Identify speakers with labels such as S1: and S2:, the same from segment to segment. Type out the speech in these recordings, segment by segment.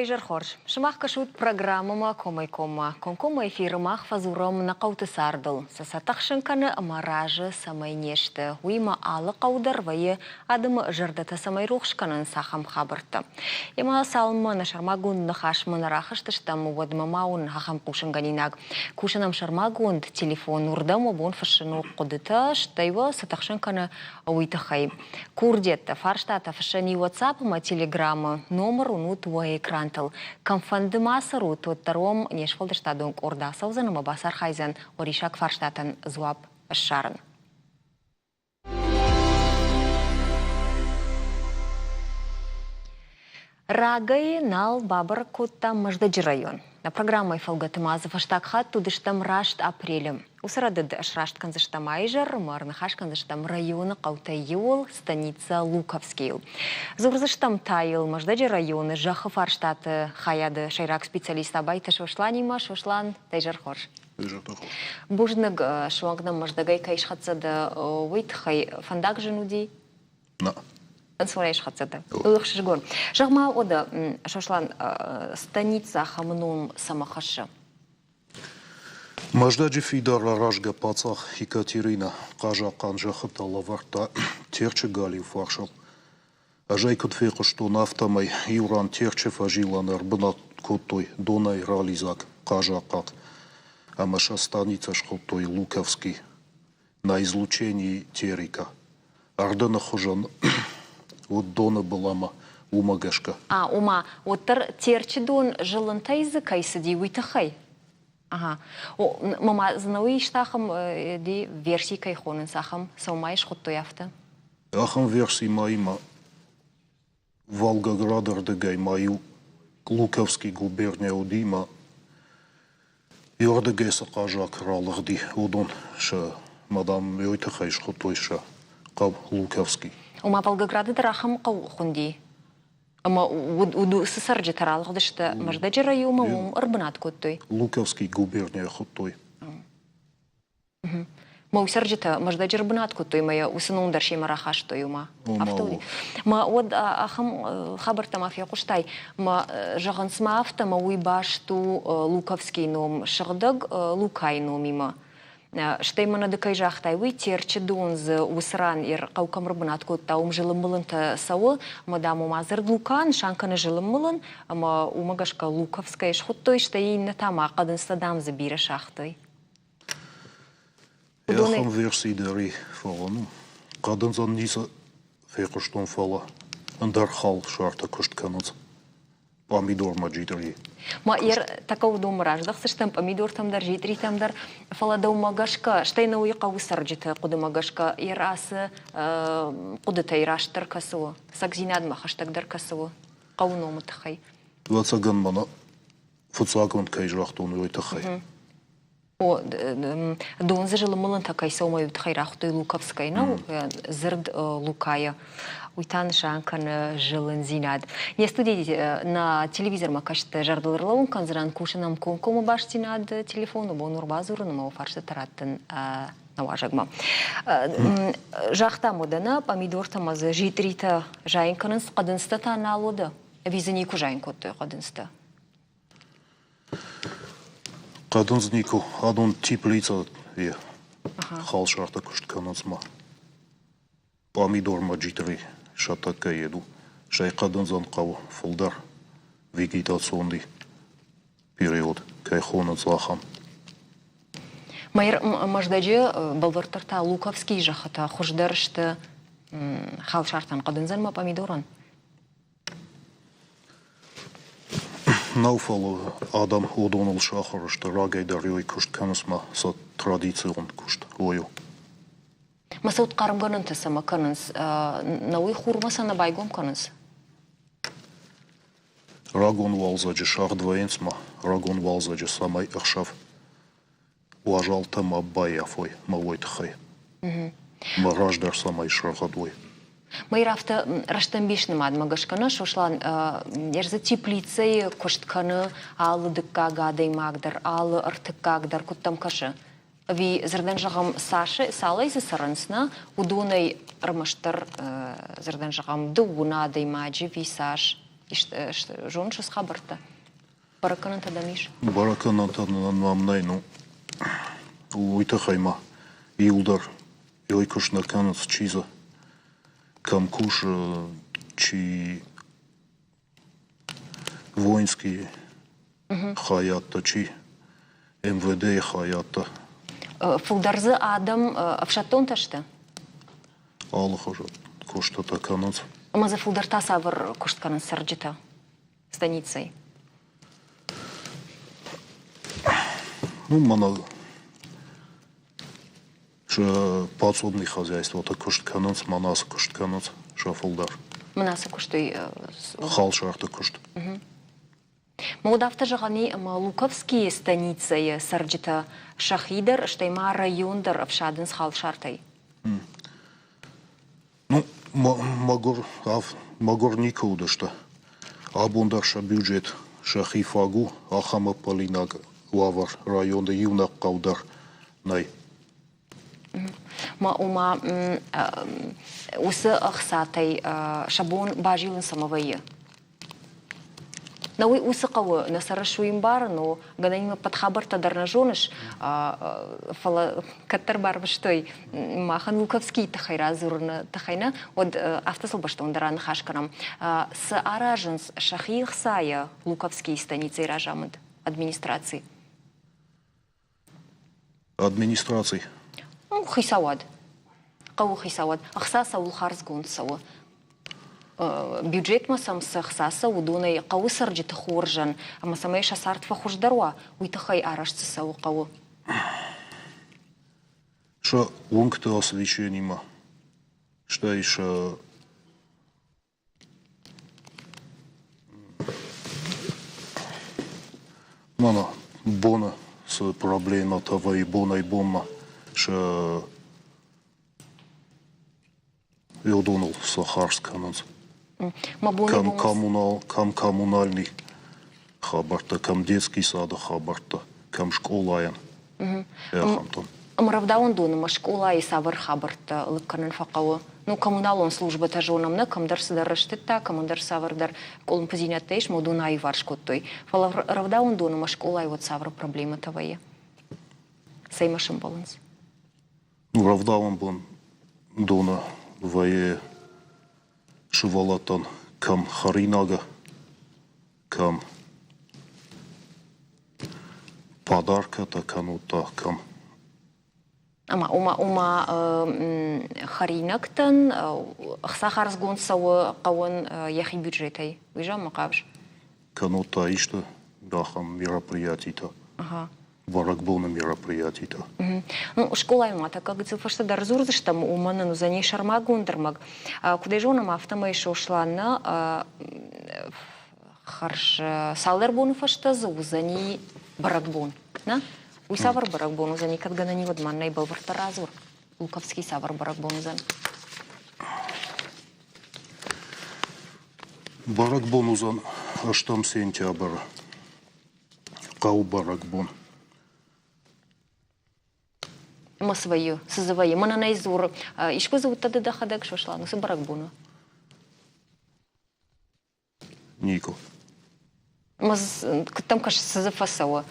S1: Уӕ изӕр хорз. Сымах кӕсут программӕмӕ комӕй-коммӕ. Комкоммӕ эфиры мах фӕдзурӕм нӕ хъӕуты цардыл. Цы сӕ тыхсын кӕны ӕмӕ разы цӕмӕй не сты, уыимӕ алы хъӕу дӕр вӕййы адӕмы зӕрдӕтӕ цӕмӕй рухс кӕнынц, ахӕм хабӕрттӕ. Емӕ цалынмӕ нӕ сӕрмагонд ныхасмӕ нӕ рахызтыстӕм, уӕдмӕ ма уын ахӕм хъусынгӕнинаг. Кусын ӕм сӕрмагонд телефон, уырдӕм уӕ бон фыссын у хъуыдытӕ, стӕй уӕ цы тыхсын кӕны, уый тыххӕй. Курдиӕттӕ, фарстатӕ фыссӕн и WhatsApp ӕмӕ Telegram-ы номыр уынут уӕ экрантыл. Кӕмфӕнды ма цӕрут, уӕддӕр уӕм не сфӕлдыстадон къорд ацӕудзӕн ӕмӕ бацархайдзӕн уӕ фарстатӕн дзуапп ссарын. Рагӕй нал бабӕрӕг кодтам Мӕздӕджы район. Нӕ программӕйы фӕлгӕты ма дзы фӕстаг хатт уыдыстӕм раст апрелы. Уыцы рӕдыд сраст кӕндзыстӕм аизӕр ӕмӕ ӕрныхас кӕндзыстӕм районы хъӕутӕй иуыл, станицӕ Луковскийыл. Дзурдзыстӕм та йыл Мӕздӕджы районы зӕххы фарстаты хайады сӕйраг специалист Абайты Сосланимӕ. Сослан, дӕ изӕр хорз. Бузныг, суанг нӕм Мӕздӕгӕй кӕй схӕццӕ дӕ, уый тыххӕй. Фӕндаг зын уыди?
S2: Нӕ.
S1: Ӕнцонӕй схӕццӕ дӕ. Ӕхсызгон. Зӕгъ-ма, уӕдӕ, Сослан, станицӕ ахӕм ном цӕмӕ хӕссы?
S2: Мӕздӕджы фидар аразгӕ паддзах Екатеринӕ хъазахъхъӕн зӕххытӕ лӕвӕрдта Терчы галиу фарсыл. Ӕз ӕй куыд фехъуыстон, афтӕмӕй иу ран Терчы фӕзилӕны ӕрбынат кодтой донӕй ралидзӕг хъазахъхъаг ӕмӕ сӕ станицӕ схуыдтой Луковский. На излучении Терека. Ӕрдыны хуызӕн уыд доны был ӕмӕ уымӕ гӕсгӕ.
S1: А, ома, уӕддӕр Терчы дон зылынтӕй дзы кӕй цыди, уый тыххӕй? Ага. О, мама, знауи исты ахӕм верси кӕй хонынц, ахӕм цӕуылмӕ схуыдтой афтӕ?
S2: Ахӕм верси ма имӕ Волгограды рдыгӕй ма иу Луковский губерния уыди ма иуырдыгӕй цы хъазахъхъ ралыгъди, уыдон сӕ мадам уый тыххӕй схуыдтой сӕ хъӕу Луковский.
S1: Ома Волгограды дӕр ахӕм хъӕу хуынди? Ӕмӕ уыцы цӕрджытӕ ралыгъдысты Мӕздӕджы районмӕ, уым ӕрбынат кодтой?
S2: Луковский губернийӕ хуыдтой.
S1: Мӕ цӕрджытӕ Мӕздӕджы ӕрбынат кодтой ӕмӕ йӕ уыцы ном дӕр семӕ рахастой уымӕ. Афтӕ уыди. Мӕ уӕд ахӕм хабӕрттӕ ма фехъуыстай, мӕ зӕгъынц ма афтӕ, мӕ уый баст у Луковскийы ном сыгъдӕг Лукайы номимӕ. Стӕй мӕнӕ ды кӕй загътай, уый Терчы дон дзы уыцы ран йӕ хъӕу кӕм ӕрбынат кодта, уым зылын-мылынтӕ цӕуы, ӕмӕ дам ома дзырд Лука нысан кӕны зылын-мылын, ӕмӕ уымӕ гӕсгӕ Луковскӕй схуыдтой, стӕй иннӕтӕ ма хъӕдындзтӕ дам дзы бирӕ сагътой.
S2: Ахӕм верси дӕр и, фӕлӕ ну, хъӕдындзӕн ницы фехъуыстон, фӕлӕ ӕндӕр халсартӕ куыст кӕнынц. Пъамидормӕ джитъри.
S1: Ма ер тӕккӕ уыдонмӕ раздӕхдзыстӕм, пъамидортӕм дӕр, джитъритӕм дӕр, фӕлӕ дӕумӕ гӕсгӕ, стӕй нӕ уый хъӕуы цӕрджыты хъуыдымӕ гӕсгӕ, ер ацы хъуыдытӕй растдӕр кӕцы у, цӕгдзинадмӕ хӕстӕгдӕр кӕцы у хъӕуы номы тыххӕй?
S2: Ӕвӕццӕгӕн мӕнӕ фыццагон кӕй загътон, уый тыххӕй.
S1: О, дон дзы зылын-мылынтӕ кӕй цӕуы, уый тыххӕй рахуыдтой Луковскӕй, нӕу дзырд Лукайы. Уый та нысан кӕны зылындзинад. Не студийы нӕ телевизормӕ кӕсты зӕрдыл ӕрлӕууын кӕндзынӕн, кусын ӕм комкоммӕ бастдзинад телефоны бон ӕрбадзурын ӕмӕ фарстытӕ раттын нӕ уазӕгмӕ. Загътам уӕдӕ нӕ пъамидортӕ ӕмӕ дзы джитъритӕ зайын кӕнынц, хъӕдындзтӕ та нал уӕдӕ? Ӕви дзы никуы зайын кодтой хъӕдындзтӕ?
S2: Хъӕдындз никуы, адон теплицӕ халсартӕ куыст кӕнынц ма. Пъамидормӕ джитъри сӕ тӕккӕ йед у. Стӕй хъӕдындзӕн хъӕуы фылдӕр вегетационный период кӕй хонынц, ахӕм.
S1: Майыр Мӕздӕджы бӕлвырддӕр та Луковскийы зӕххытӕ хуыздӕр сты халсартӕн, хъӕдындзӕн ӕмӕ пъамидорӕн.
S2: Нӕу, фӕлӕ адӕм уыдоныл сахуыр сты, рагӕй дӕр уый куыст кӕнынц ма сӕ традицион куыст уый у.
S1: Мӕ сӕ хъармгӕнӕнтӕ цӕмӕ кӕнынц? Науи хурмӕ сӕ нӕ байгом кӕнынц?
S2: Рагон уалдзӕджы сагъд вӕййынц ма рагон уалдзӕджы цӕмӕй ӕхсӕв уазалтӕ ма баййафой мӕ уой тыххӕй. Мӕ раздӕр цӕмӕй срӕгъӕд уой.
S1: Мӕйр афтӕ рӕстӕмбис нымадмӕ гӕсгӕ нӕ Сослан ӕрдзы теплицӕйы куыст кӕны алы дыккаг адӕймаг дӕр, алы ӕртыккаг дӕр куыдтӕм кӕсы? Ӕви дзырдӕн зӕгъӕм, цас цалӕй дзы цӕрынц, нӕ, уыдонӕй ӕрмӕстдӕр дзырдӕн зӕгъӕм, дыууын адӕймаджы ӕви цас? Зоныс уыцы хабӕрттӕ? Бӕрӕггӕнӕнтӕ дӕм ис?
S2: Бӕрӕггӕнӕнтӕ нӕм нӕй, ну, уый тыххӕй ма иуылдӕр ой куыст нӕ кӕнынц, чи дзы кӕм кусы, чи воинский хайадтӕ, чи МВД-йы хайадтӕ.
S1: Фылдӕр дзы адӕм ӕфсӕддонтӕ сты?
S2: Алыхуызон куыстытӕ кӕнынц.
S1: Ӕмӕ дзы фылдӕр та цавӕр куыст кӕнынц цӕрджытӕ станицӕйы?
S2: Ну, мӕнӕ сӕ подсобный хозяйствоты куыст кӕнынц, мӕнӕ цы куыст кӕнынц, сӕ фылдӕр.
S1: Мӕнӕ цы куыстой?
S2: Халсарты куыст.
S1: Уӕд афтӕ зӕгъӕн и, ӕмӕ Луковскийы станицӕйы цӕрджытӕ сӕхи дӕр, стӕй ма район дӕр ӕфсадынц халсартӕй.
S2: Ну, мӕгуыр, мӕгуыр никуы уыдысты. Абон дӕр сӕ бюджет сӕхи фаг у, ахӕм ӕппӕлинаг уавӕр районы иунӕг хъӕу дӕр нӕй.
S1: Ма ома уыцы ӕхцатӕй сӕ бон базилын цӕмӕ вӕййы? Нӕ уый уыцы хъӕуы нӕ цӕрыс, уый ӕмбарын у, гӕнӕн ӕппӕт хабӕрттӕ дӕр нӕ зоныс, фӕлӕ кӕддӕр барвыстой махӕн Луковскийы тыххӕй радзурыны тыххӕй нӕ, уӕд афтӕ сыл бӕстондӕр аныхас кӕнӕм. Цы аразынц сӕхи ӕхцайӕ Луковскийы станицӕйы разамынд, администраци?
S2: Администраци.
S1: Ну, хицауад. Хъӕуы хицауад. Ӕхца цӕуыл хардзгонд цӕуы? Бюджетмӕ сӕм цы ӕхца цӕуы, уыдонӕй хъӕуы цӕрджыты хорзӕн ӕмӕ цӕмӕй сӕ цард фӕхуыздӕр уа, уый тыххӕй арӕзт цы цӕуы хъӕуы?
S2: Сӕ уынгты освещениимӕ, стӕй сӕ Мӕнӕ боны цы проблемӕтӕ вӕййы бонӕй-бонмӕ сӕ уыдоныл сӕ хардз кӕнынц. Кӕм коммунал, кӕм коммунальный хабӕрттӕ, кӕм детский сады хабӕрттӕ, кӕм скъолайӕн. Ахӕмтӕн.
S1: Ӕмӕ рӕвдауӕндоны ма скъолайы цавӕр хабӕрттӕ лыг кӕнын фӕхъӕуы? Ну, коммуналон службӕтӕ зонӕм нӕ, кӕмдӕр цыдӕр рӕстытӕ, кӕмӕндӕр цавӕрдӕр къуылымпыдзинӕдтӕ ис, уыдон аиуварс кодтой. Фӕлӕ рӕвдауӕндоны ма скъолайы уӕд цавӕр проблемӕтӕ вӕййы? Цӕимӕ сӕмбӕлынц?
S2: Ну, рӕвдауӕн бон доны вӕййы сывӕллӕттӕн кӕм хӕринаг, кӕм подаркӕтӕ кӕнут та кӕм.
S1: Ӕмӕ ома, ома хӕринӕгтӕн ӕхца хардзгонд цӕуы хъӕуӕн йӕхи бюджетӕй. Уый зӕгъынмӕ хъавыс?
S2: Кӕннод та исты ахӕм мероприятитӕ. Бӕрӕгбоны мероприятитӕ.
S1: Ну, скъолайы ма тӕккӕ гыццыл фӕстӕдӕр дзурдзыстӕм, уымӕн нын уыдзӕни сӕрмагонд ӕрмӕг. Куыд ӕй зонӕм, афтӕмӕй Сослан хӕрз цалдӕр боны фӕстӕ дзы уыдзӕни бӕрӕгбон. Нӕ? Уый цавӕр бӕрӕгбон уыдзӕни, кӕд гӕнӕн уӕд ма нӕй бӕлвырддӕр радзур. Луковский цавӕр бӕрӕгбон уыдзӕн?
S2: Бӕрӕгбон уыдзӕн ӕстӕм сентябры. Хъӕуы бӕрӕгбон.
S1: Ӕмӕ цы вӕййы, цы дзы вӕййы? Мӕнӕн ӕй дзуры, искуы дзы уыдтӕ ды дӕхӕдӕг, Сослан, уыцы бӕрӕгбоны?
S2: Никуы.
S1: Куыдтӕм кӕсы, цы дзы фӕцӕуы?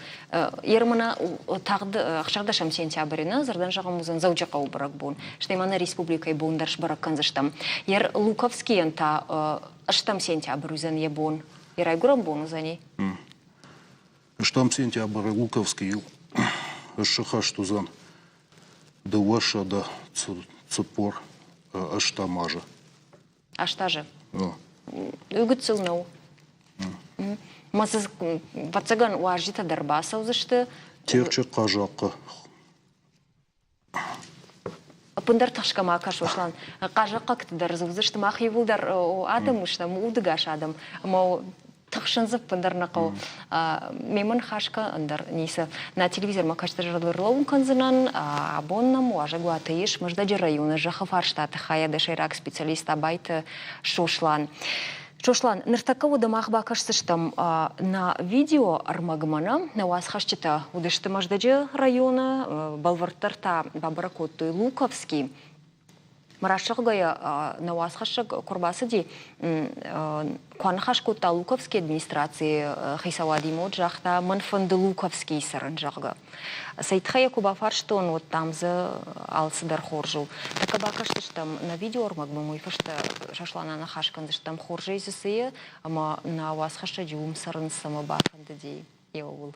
S1: Ермана тагъд ӕхсӕрдӕсӕм сентябры нӕ дзырдӕн зӕгъӕм уыдзӕн Дзӕуджыхъӕуы бӕрӕгбон. Стӕй ма нӕ республикӕйы бон дӕр сбӕрӕг кӕндзыстӕм. Ер Луковскийӕн та ӕстӕм сентябрь уыдзӕн йӕ бон. Йӕ райгуырӕн бон уыдзӕни.
S2: Ӕстӕм сентябры Луковскийыл ссыхӕст уыдзӕн 248 азы.
S1: Аст азы? Уый гыццыл нӕу. Мӕ дзы, ӕвӕццӕгӕн, уазджытӕ дӕр бацӕудзысты.
S2: Терчы хъазахъхъы
S1: Ӕппындӕр тыхсгӕ ма кӕс, Сослан. Хъазахъхъӕгты дӕр дзы уыдзысты. Мах иууылдӕр адӕм уыстӕм, удыгас адӕм. Ӕмӕ тыхсын дзы ӕппындӕр нӕ хъӕуы. Мемӕ ныхас кӕн, ӕндӕр ницы. Нӕ телевизормӕ кӕстӕр ӕрлӕууын кӕндзынӕн. Абон нӕм уазӕгуаты ис Мӕздӕджы районы зӕххы фарстаты хайады сӕйраг специалист Абайты Сослан. Сослан, ныртӕккӕ уӕдӕ мах бакӕсдзыстӕм нӕ видеоӕрмӕгмӕ нӕ, нӕ уацхӕсджытӕ уыдысты Мӕздӕджы районы, бӕлвырддӕр та бабӕрӕг кодтой Луковский. Мӕ рӕсугъдгӕйӕ нӕ уацхӕссӕг куы рбацыди, куы аныхас кодта Луковский администрацийы хицауадимӕ, уӕд загъта, мӕн фӕнды Луковскийы цӕрын, зӕгъгӕ. Цӕй тыххӕй йӕ куы бафарстон, уӕд, дам, дзы алцыдӕр хорз у. Тӕккӕ бакӕсдзыстӕм нӕ видеоӕрмӕгмӕ, уый фӕстӕ Сослан аныхас кӕндзыстӕм, хорзӕй дзы цы и, ӕмӕ нӕ уацхӕссӕджы уым цӕрын цӕмӕ бафӕндыди, ууыл.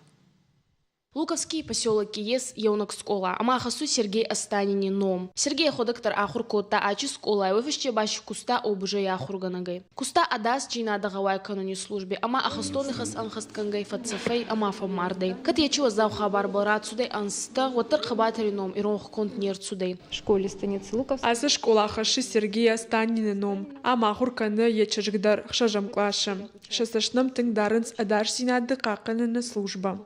S3: Луковский поселокки ес еунӕг скъола ӕма хӕссуй Сергей Останини ном. Сергей ӕхуӕдӕг дӕр ахур кодта ачи скъолай, уой фӕсте ба си куста ОБЖ-й ахургӕнӕгӕй. Куста ӕдасдзийнадӕ гъӕуай кӕнуни служби ӕма ахӕстони ихӕс ӕнхӕст кӕнгӕй фӕццӕф ӕй ӕма фӕммард ӕй. Кӕд ечи уӕззау хабарбӕл рацудӕй ӕнзтӕ, уӕддӕр хъӕбатӕри ном иронхгонд не рцудӕй.
S4: Школе станицы Луковской.
S5: Ацы скъола хӕссы Сергей Останины ном. Ам ахуыр кӕны йӕ чызг дӕр ӕхсӕзӕм къласы. Сӕ цӕст нӕм тынг дарынц ӕдасдзинады хъахъхъӕныны службӕ.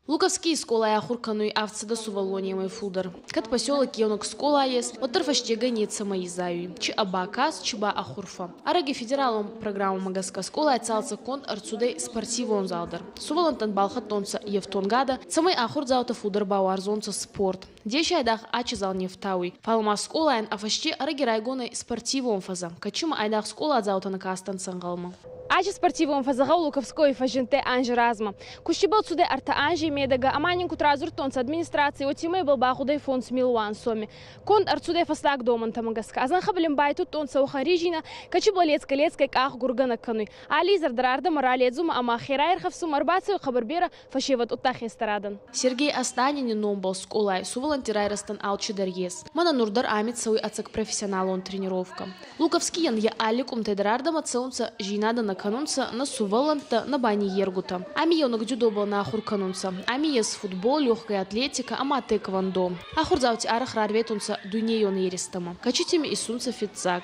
S3: Луковскийы скъолай ахур кӕнуй 700 сувӕллонемӕй фулдӕр. Кӕд поселок еунӕг скъола ес, уӕддӕр фӕстегӕй нецӕмӕ изайуй. Чи ӕ бакаст, чи ба ӕ хурфӕ. Ӕрӕги федералон программӕмӕ гӕсгӕ скъолай цалцӕггонд ӕрцудӕй спортивон зал дӕр. Сувӕллӕнттӕн балхӕдтонцӕ ефтонгадӕ, цӕмӕй ахурдзаутӕ фулдӕр бауарзонцӕ спорт. Деси айдагъ ачи зал не фтауй, фал ма скъолайӕн ӕ фӕсте ӕрӕги райгон ӕй спортивон фӕзӕ, кӕд айдагъ скъоладзаутӕ нӕ кастӕнцӕ ӕнгъӕлмӕ. Ачи спортивон фӕзӕ Луковской фӕззиндтӕй анзи размӕ. Кусти цудӕй ӕртӕ анзей медӕгӕ ӕма нин куд радзурдтонцӕ администраций, уотемӕй ибӕл багъудӕй 5 милуан соми. Конд ӕрцудӕй фӕстаг домӕнтӕмӕ гӕсгӕ. А зӕнхӕбӕл ин байтудтонцӕ уӕхӕн резинӕ, кӕцибӕл лецгӕ-лецгӕй къах гургӕнӕ кӕнуй. Алли изӕр дӕр ардӕмӕ раледзумӕ ӕма хе раерхӕфсумӕ ӕрбацӕуй хъӕбӕр берӕ фӕсевӕд удта хестӕр адӕн. Сергей Останини номбӕл скъолай сувӕллӕнтти райрӕзтӕн алчидӕр ес. Мӕнӕ нур дӕр ами цӕуй ӕцӕг профессионалон тренировкӕ. Луковскийӕн е алли къумтӕй дӕр ардӕмӕ цӕунцӕ, зийнадӕ нӕ кӕнунцӕ, нӕ сувӕллӕнттӕ, нӕ ба ниййергутӕ. Ами еунӕг дзюдобӕл нӕ ахур кӕнунцӕ. Ами ес футбол, легкая атлетика ӕма тэквондо. Ахурдзаути арӕх рарветунцӕ дуйнейон еристӕмӕ. Кӕчитими исунцӕ фиццаг.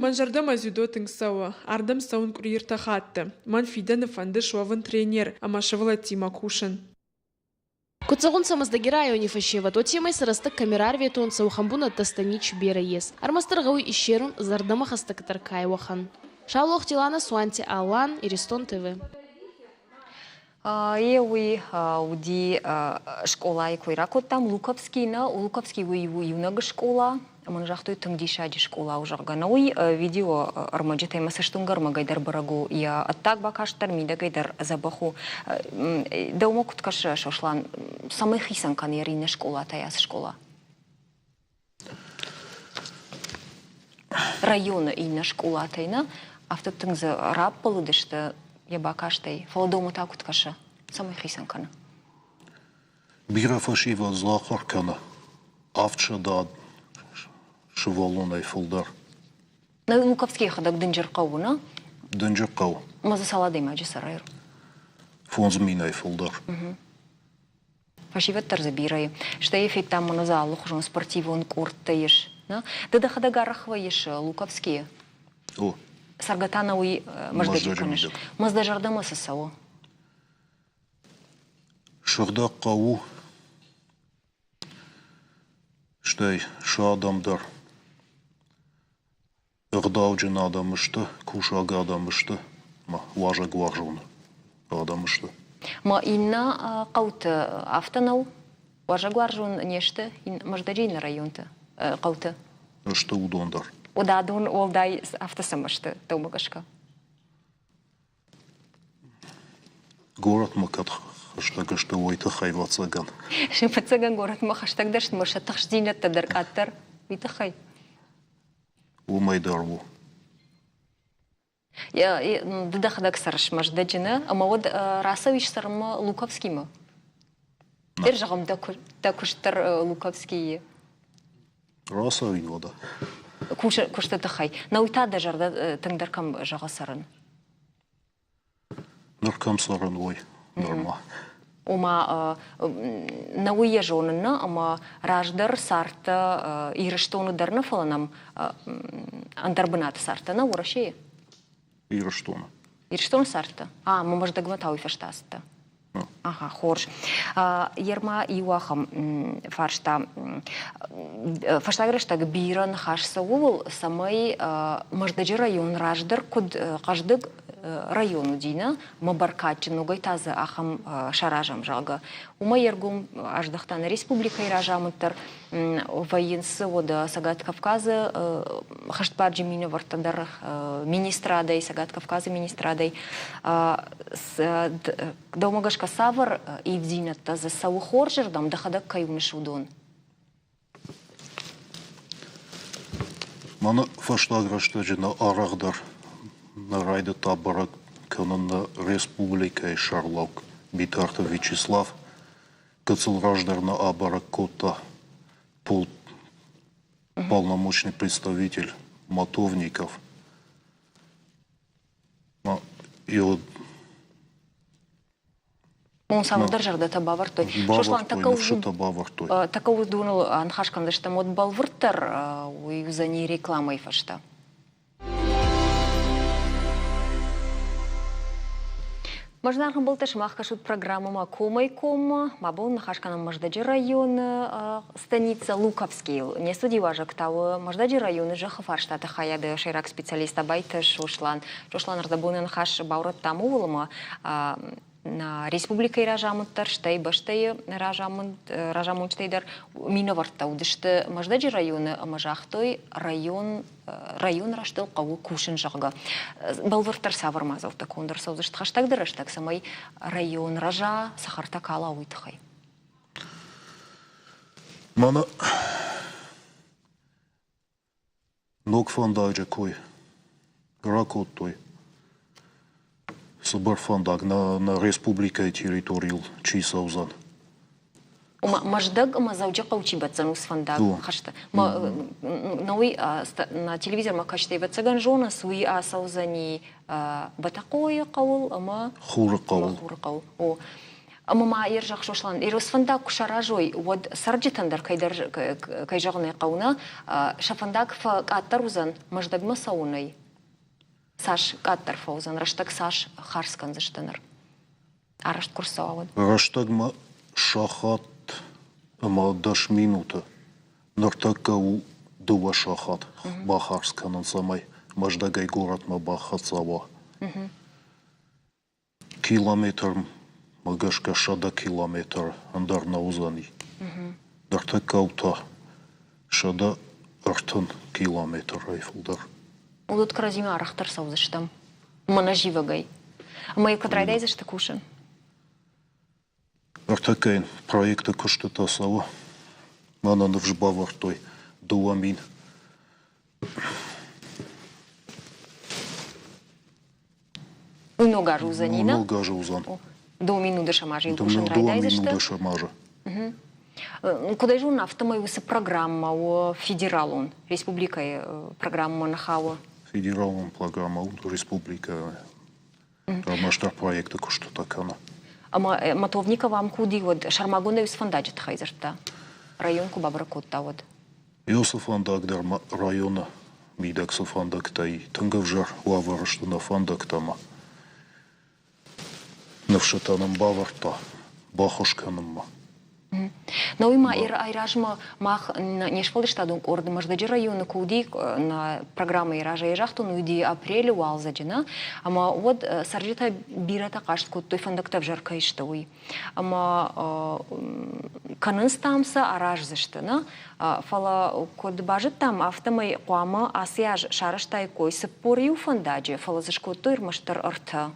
S5: Мӕн зӕрдӕмӕ дзюдо тынг цӕуы. Ардӕм цӕуын къуыри ӕртӕ хатты. Мӕн фидӕны фӕнды суӕвын тренер ӕмӕ сывӕллӕттимӕ кусын.
S3: Куд зӕгъунцӕ Мӕздӕги райони фӕсевӕд, уотемӕй сӕ рӕстӕг кӕми рарветонцӕ, уӕхӕн бунӕттӕ станич берӕ ес. Ӕрмӕстдӕр гъӕуй иссерун зӕрдӕмӕ хӕстӕгдӕр ка ӕй, уӕхӕн. Саулохти Лана, Суанти Алан, Иристон ТВ.
S1: Е уый уыди скъолайы кой ракодтам Луковский нӕ Луковский уый у иунӕг скъола ӕмӕ нын загътой тынг диссаджы скъола у зӕгъгӕ нӕ уый видео ӕрмӕджытӕй мӕ цӕстуынгӕ ӕрмӕгӕй дӕр бӕрӕг у йӕ ӕддаг бакаст дӕр мидӕгӕй дӕр дзӕбӕх у дӕумӕ куыд кӕсы Сослан цӕмӕй хицӕн кӕны йӕ иннӕ скъолатӕй ацы скъола районы иннӕ скъолатӕй нӕ афтӕ тынг дзы раппӕлыдысты йӕ бакастӕй фӕлӕ дӕумӕ та куыд кӕсы цӕмӕй хицӕн кӕны
S2: Бирӕ фӕсивӕд дзы ахуыр кӕны 700 сывӕллонӕй фылдӕр.
S1: Луковский йӕхӕдӕг дынджыр хъӕу нӕ?
S2: Дынджыр хъӕу.
S1: Ӕмӕ дзы цал адӕймаджы цӕры?
S2: 5000-ӕй фылдӕр.
S1: Фӕсивӕд дӕр дзы бирӕ и. Стӕй федтам мӕнӕ дзы алыхуызон спортивон къордтӕ ис. Нӕ? Ды дӕхӕдӕг арӕх вӕййыс Луковскийы?
S2: О.
S1: Цӕргӕ та нӕ уый Мӕздӕджы кӕныс. Мӕздӕ зӕрдӕмӕ цы цӕуы?
S2: Сыгъдӕг хъӕу у, стӕй сӕ адӕм дӕр ӕгъдауджын адӕм сты, кусаг адӕм сты ӕмӕ уазӕгуарзон адӕм сты.
S1: Ма иннӕ хъӕуты афтӕ нӕу? Уазӕгуарзон не сты Мӕздӕджы иннӕ районты хъӕуты?
S2: Сты уыдон дӕр.
S1: Уӕдӕ адон уӕлдай афтӕ цӕмӕ сты, дӕумӕ гӕсгӕ?
S2: Горӕтмӕ кӕд хӕстӕг сты, уой тыххӕй, ӕвӕццӕгӕн.
S1: Ӕвӕццӕгӕн, горӕтмӕ хӕстӕгдӕр сты, сӕ тыхстдзинӕдтӕ дӕр къаддӕр уый тыххӕй.
S2: Уымӕй дӕр у.
S1: Ды дӕхӕдӕг цӕрыс Мӕздӕджы, нӕ? Ӕмӕ уӕд рацӕуис цӕрынмӕ Луковскимӕ? Дӕр зӕгъӕм, дӕ куыст дӕр Луковскийы.
S2: Рацӕуин уӕдӕ.
S1: Куысты тыххӕй. Нӕ уый та дӕ зӕрдӕ тынгдӕр кӕм зӕгъы цӕрын?
S2: Ныр кӕм цӕрын, уой нырма.
S1: Ома, нӕ уый йӕ зонын, нӕ, ӕмӕ раздӕр цардтӕ Ирыстоны дӕр нӕ, фӕлӕ нӕм ӕндӕр бынаты цардтӕ, нӕ, Уӕрӕсейы?
S2: Ирыстоны.
S1: Ирыстоны цардтӕ? А, мӕ Мӕздӕгмӕ та уый фӕстӕ ацыдтӕ. Ага, хорз. Ерма иу ахӕм фарста. Фӕстаг рӕстӕг бирӕ ныхас цӕуы ууыл, цӕмӕй Мӕздӕджы район раздӕр куыд хъӕздыг район уыди, нӕ? Мӕ бӕркадджын ногӕй та дзы ахӕм саразӕм, зӕгъгӕ. Уымӕ йе ргом аздӕхта нӕ республикӕйы разамынд дӕр. Вӕййынц уӕдӕ Цӕгат Кавказы хӕстбарджын минӕвӕрттӕ дӕр министрадӕй, Цӕгат Кавказы министрадӕй. Дӕумӕ гӕсгӕ цавӕр ивддзинӕдтӕ дзы цӕуы хорзырдӕм, дӕхӕдӕг кӕй уыныс, уыдон?
S2: Мӕнӕ фӕстаг рӕстӕджы нӕ арӕхдӕр нӕ райдыдта бӕрӕг кӕнын нӕ республикӕйы сӕргълӕууӕг Битарты Вячеслав. Гыццыл раздӕр нӕ абӕрӕг кодта полномочный представитель Матовников.
S1: Мон цавӕрдӕр зӕрдӕтӕ бавӕрдтой. Сослан,
S2: ныфсытӕ бавӕрдтой.
S1: Такӕ уыдоныл аныхас кӕндзыстӕм, уӕд бӕлвырддӕр уый уыдзӕни рекламӕйы фӕстӕ. Мӕздаргъ ӕмбӕлттӕ, сымах кӕсут программӕмӕ Комӕй-коммӕ. Мӕ бон ныхас кӕнӕм Мӕздӕджы районы станицӕ Луковскийыл. Не студийы уазӕг та у Мӕздӕджы районы зӕххы фарстаты хайады сӕйраг специалист Абайты Сослан. Сослан, ӕрдӕбоны ныхас баурӕдтам ууыл, ӕмӕ нӕ республикӕйы разамынд дӕр, стӕй бӕстӕйы разамынд, разамонджытӕй дӕр минӕвӕрттӕ уыдысты Мӕздӕджы районы ӕмӕ загътой, район, район рӕзтыл хъӕуы кусын, зӕгъгӕ. Бӕлвырддӕр цавӕр мадзӕлттӕ конд ӕрцӕудзысты хӕстӕгдӕр рӕстӕг, цӕмӕй район рӕза, цӕхӕртӕ кала, уый тыххӕй?
S2: Мӕнӕ ног фӕндаджы кой ракодтой. Цыбыр фӕндаг нӕ республикӕйы территорийыл чи цӕудзӕн.
S1: Ома Мӕздӕг ӕмӕ Дзӕуджыхъӕу чи бӕтдзӕн уыцы фӕндаг хӕсты. Науи на телевизормӕ кӕстӕй ӕвӕццӕгӕн зонынц, уый ацӕудзӕни Бӕтӕхъойы хъӕуыл ӕмӕ
S2: Хуры хъӕуыл.
S1: Хуры хъӕуыл. О. Ӕмӕ ма Ерзах Сослан, Иросфӕндаг куы саразой, уӕд цӕрджытӕн дӕр кӕйдӕр, кӕй зӕгъын ӕй хъӕуы, нӕ, сӕ фӕндаг фӕкъаддӕр уыдзӕн Мӕздӕгмӕ цӕуынӕй. Цас къаддӕр фӕуыдзӕн, рӕстӕг цас хардз кӕндзысты ныр? Арӕзт куы рцӕуа, уӕд.
S2: Рӕстӕгмӕ сахат ӕмӕ 10 минуты. Ныртӕккӕ у 2 сахат бахардз кӕнын, цӕмӕй Мӕздӕгӕй горӕтмӕ бахӕццӕ уа. Километрмӕ гӕсгӕ 100 километр ӕндӕр нӕ уыдзӕни. Ныртӕккӕ у та 130 километрӕй фылдӕр.
S1: Уыдот кӕрӕдзимӕ арӕхдӕр цӕудзыстӕм. Мӕнӕ зивӕгӕй. Ӕмӕ куыд райдайдзысты кусын?
S2: Ныртӕккӕ йын проекты куыстытӕ цӕуы. Мӕнӕ ныфс бавӕрдтой 2000.
S1: Уый ног аз уыдзӕни, нӕ?
S2: Ног аз уыдзӕн.
S1: 2010 азы йыл кусын райдайдзысты?
S2: 2010 азы.
S1: Куыд ӕй зонын, афтӕмӕй уыцы программӕ у федералон, республикӕйы программӕ нӕ хауы.
S2: Федералон программӕ у республикӕйы ӕрмӕстдӕр проекты куыстытӕ кӕны.
S1: Ӕмӕ Матовников ам куы уыди, уӕд сӕрмагондӕй уыцы фӕндаджы тыххӕй дзырдта? Район куы бабӕрӕг кодта, уӕд?
S2: Уыцы фӕндаг дӕр ма районы мидӕг цы фӕндӕгтӕ и, тынг ӕвзӕр уавӕры сты нӕ фӕндӕгтӕ ӕмӕ ныфсытӕ нын бавӕрдта баххуыс кӕнынмӕ.
S1: Науи ма айразмӕ мах не сфӕлдыстадон къорд Мӕздӕджы районы куы уыди, нӕ программӕйы разӕй загътон, уыди апрелы уалдзӕджы, нӕ? Ӕмӕ уӕд цӕрджытӕ бирӕтӕ хъаст кодтой, фӕндӕгтӕ ӕвзӕр кӕй сты, уый. Ӕмӕ кӕнынц там сӕ араздзысты, нӕ? Фӕлӕ куыд базыдтам, афтӕмӕй хъуамӕ ацы аз сарӕзтаиккой 41 фӕндаджы, фӕлӕ дзы скодтой ӕрмӕстдӕр ӕртӕ.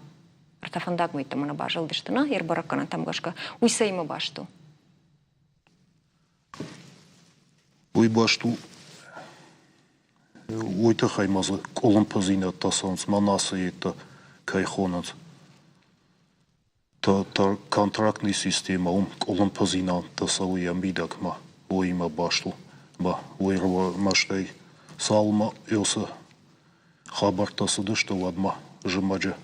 S1: Ӕртӕ фӕндагмӕ йеддӕмӕ нӕ базылдысты, нӕ, йе рбӕрӕггӕнӕнтӕм гӕсгӕ. Уый цӕимӕ баст у?
S2: Уый баст у уый тыххӕй ма дзы къуылымпыдзинӕдтӕ цӕуынц, мӕнӕ ацы йедтӕ кӕй хонынц. Контрактный системӕ уым къуылымпыдзинӕдтӕ цӕуы йӕ мидӕгмӕ, уыимӕ баст у. Уый мӕстӕй цалынмӕ уыцы хабӕрттӕ цыдысты, уӕдмӕ зымӕджы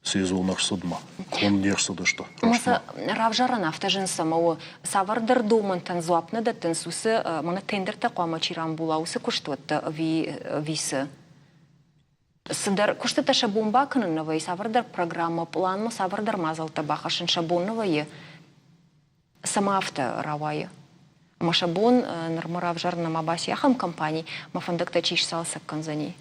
S2: сезон ӕрцыдмӕ конд не рцыдысты.
S1: Ӕмӕ сӕ равзарӕн афтӕ зын цӕмӕ у? Цавӕрдӕр домӕнтӕн дзуапп нӕ дӕттынц уыцы мӕнӕ тендертӕ хъуамӕ чи рамбула, уыцы куыстуӕттӕ ӕви цы? Цыдӕр куыстытӕ сӕ бон бакӕнын нӕ вӕййы, цавӕрдӕр программӕ, пъланмӕ цавӕрдӕр мадзӕлттӕ бахӕссын сӕ бон нӕ вӕййы, цӕмӕ афтӕ рауайы. Ӕмӕ сӕ бон нырма равзарын нӕма баци ахӕм компани, мӕ фӕндӕгтӕ чи сцалцӕг кӕндзӕни.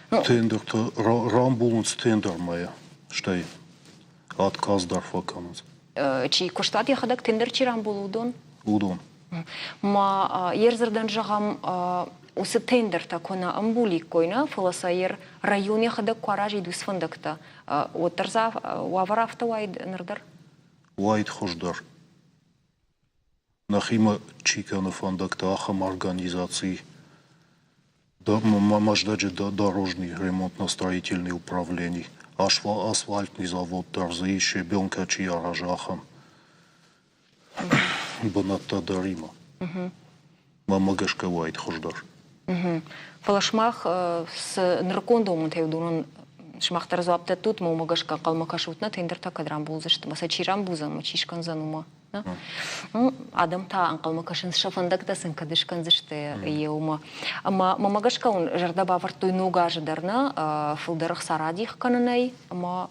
S2: Тендертӕ рамбулынц тендермӕ, стӕй отказ дӕр фӕкӕнынц.
S1: Чи куыстуат йӕхӕдӕг тендер чи рамбулы, уыдон?
S2: Уыдон.
S1: Ма йе рдзырдӕн зӕгъӕм, уыцы тендертӕ куы нӕ ӕмбуликкой, нӕ, фӕлӕ сӕ йе район йӕхӕдӕг куы аразид уыцы фӕндӕгтӕ, уӕддӕр дзы уавӕр афтӕ уаид ныр дӕр?
S2: Уаид хуыздӕр. Нӕхимӕ чи кӕны фӕндӕгтӕ, ахӕм организаци Мӕздӕджы дорожный ремонтно-строительный управлени, асфальтный завод дӕр дзы ис, щебенкӕ чи аразы, ахӕм бынӕттӕ дӕр имӕ. Мӕнмӕ гӕсгӕ уаид хуыздӕр.
S1: Фӕлӕ сымах цы нырыккон домӕнтӕй уыдонӕн сымах дӕр дзуапп дӕттут, ӕмӕ уымӕ гӕсгӕ ӕнхъӕлмӕ кӕсут нӕ тендертӕ кӕд рамбулдзысты ӕмӕ сӕ чи рамбулдзӕн ӕмӕ чи скӕндзӕн, уымӕ? Адӕм та ӕнхъӕлмӕ кӕсынц, сӕ фӕндӕгтӕ сын кӕд скӕндзысты еумӕ. Ӕмӕ мӕмӕ гӕсгӕ уын зӕрдӕ бавӕрдтой ног азы дӕр нӕ фылдӕр ӕхца радих кӕнынӕй ӕмӕ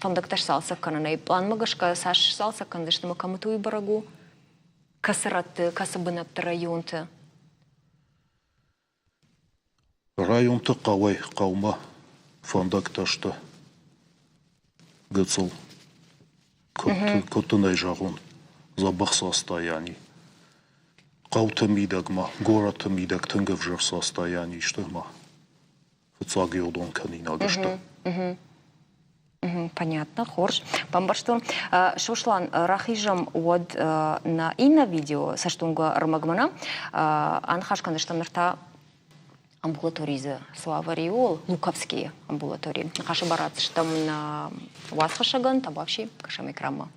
S1: фӕндӕгтӕ сцалцӕг кӕнынӕй. Пъланмӕ гӕсгӕ цас сцалцӕг кӕндзысты ӕмӕ кӕмыты уый бӕрӕг у? Кӕцы рӕтты, кӕцы бынӕтты, районты?
S2: Районты хъӕуӕй хъӕумӕ фӕндӕгтӕ сты гыццыл. Куыд дын ӕй зӕгъон, дзӕбӕх состояни. Хъӕуты мидӕгмӕ, горӕты мидӕг тынг ӕвзӕр состояни сты ӕмӕ фыццаг иудон кӕнинаг сты.
S1: Понятно, хорз. Бамбӕрстон. Сослан, рахизӕм уӕд нӕ иннӕ видео цӕстуынгӕ ӕрмӕгмӕ нӕ. Аныхас кӕндзыстӕм ныр та амбулаторийы цы уавӕр и, ууыл, Луковскийы амбулатори. Ныхасы бар ратдзыстӕм нӕ уацхӕссӕгӕн, табуафси, кӕсӕм экранмӕ.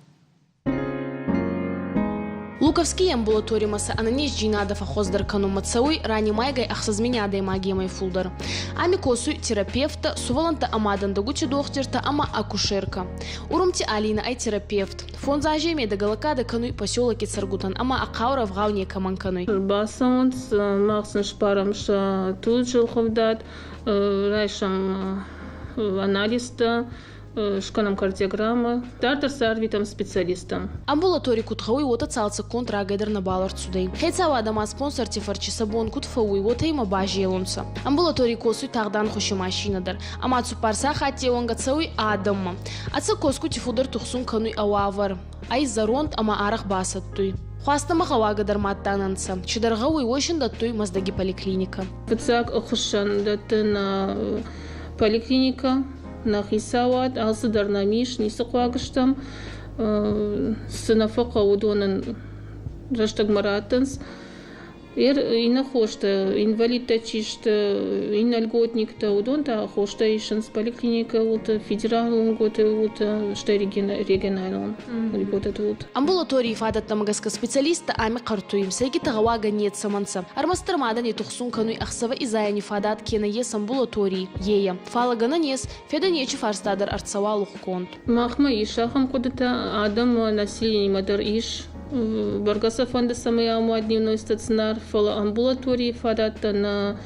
S3: Луковскийи амбулаторимӕ сӕ ӕнӕнездзийнадӕ фӕххуӕздӕр кӕнунмӕ цӕуй ранимайгӕй 6000 адӕймагемӕй фулдӕр. Ами косуй терапевттӕ, сувӕллӕнттӕ ӕма дӕндӕгути дохтиртӕ ӕма акушеркӕ. Урумти Алинӕ ӕй терапевт. Фондз анзей медӕгӕ лӕггадӕ кӕнуй поселоки цӕргутӕн ӕма ӕ хъаурӕ ӕвгъау некӕмӕн кӕнуй.
S4: Бацӕуынц, мах сын сбарӕм сӕ туджы ӕлхъывдад, райсӕм анализтӕ, скӕнӕм кардиограммӕ. Дарддӕр сӕ арвитӕм специалисттӕм.
S3: Амбулатори куд гъӕуй, уотӕ цалцӕггонд рагӕй дӕр нӕбал ӕрцудӕй. Хецауадӕ ма спонсорти фӕрчи сӕ бон куд фӕууй, уотӕ имӕ базелунцӕ. Амбулаторий косуй тагъд ӕнхуси машинӕ дӕр, ӕма цуппар сахаттей уӕнгӕ цӕуй адӕммӕ. Ӕцӕг косгути фулдӕр тухсун кӕнуй ӕ уавӕр. Ӕй зӕронд ӕма арӕх басӕттуй. Хуастӕмӕ гъӕуагӕ дӕр мадта нӕ нцӕ. Чидӕр гъӕуй, уой син дӕттуй Мӕздӕги поликлиникӕ.
S4: Фыццаг ӕххуысӕн дӕтты нӕ поликлиникӕ, нӕ хицауад, алцыдӕр нӕм ис, ницы хъуаг стӕм. Цы нӕ фӕхъӕуы, уыдонӕн рӕстӕгмӕ раттынц. Иннӕ хостӕ, инвалидтӕ чи сты, иннӕ льготниктӕ, уыдон та хостӕ исынц поликлиникӕйы уылты, федералон льготы уылты, стӕй регионалон льготӕты уылты.
S3: Амбулаторийы фадӕттӕм гӕсгӕ специалисттӕ ами хъӕртуй, сӕйгитӕ гъӕуагӕ нецӕмӕн нцӕ. Ӕрмӕстдӕр ма адӕни тухсун кӕнуй ӕхсӕвӕ изайӕни фадат ке нӕййес амбулаторий, ейӕ. Фал гӕнӕн ес, федӕни ечи фарста дӕр ӕрцӕуа лухгонд.
S4: Махмӕ ис ахӕм хъуыдытӕ, адӕмы населениемӕ дӕр ис. Бӕргӕ сӕ фӕнды, цӕмӕй ам уа дневной стационар, фӕлӕ амбулаторийы фадӕттӕ нӕ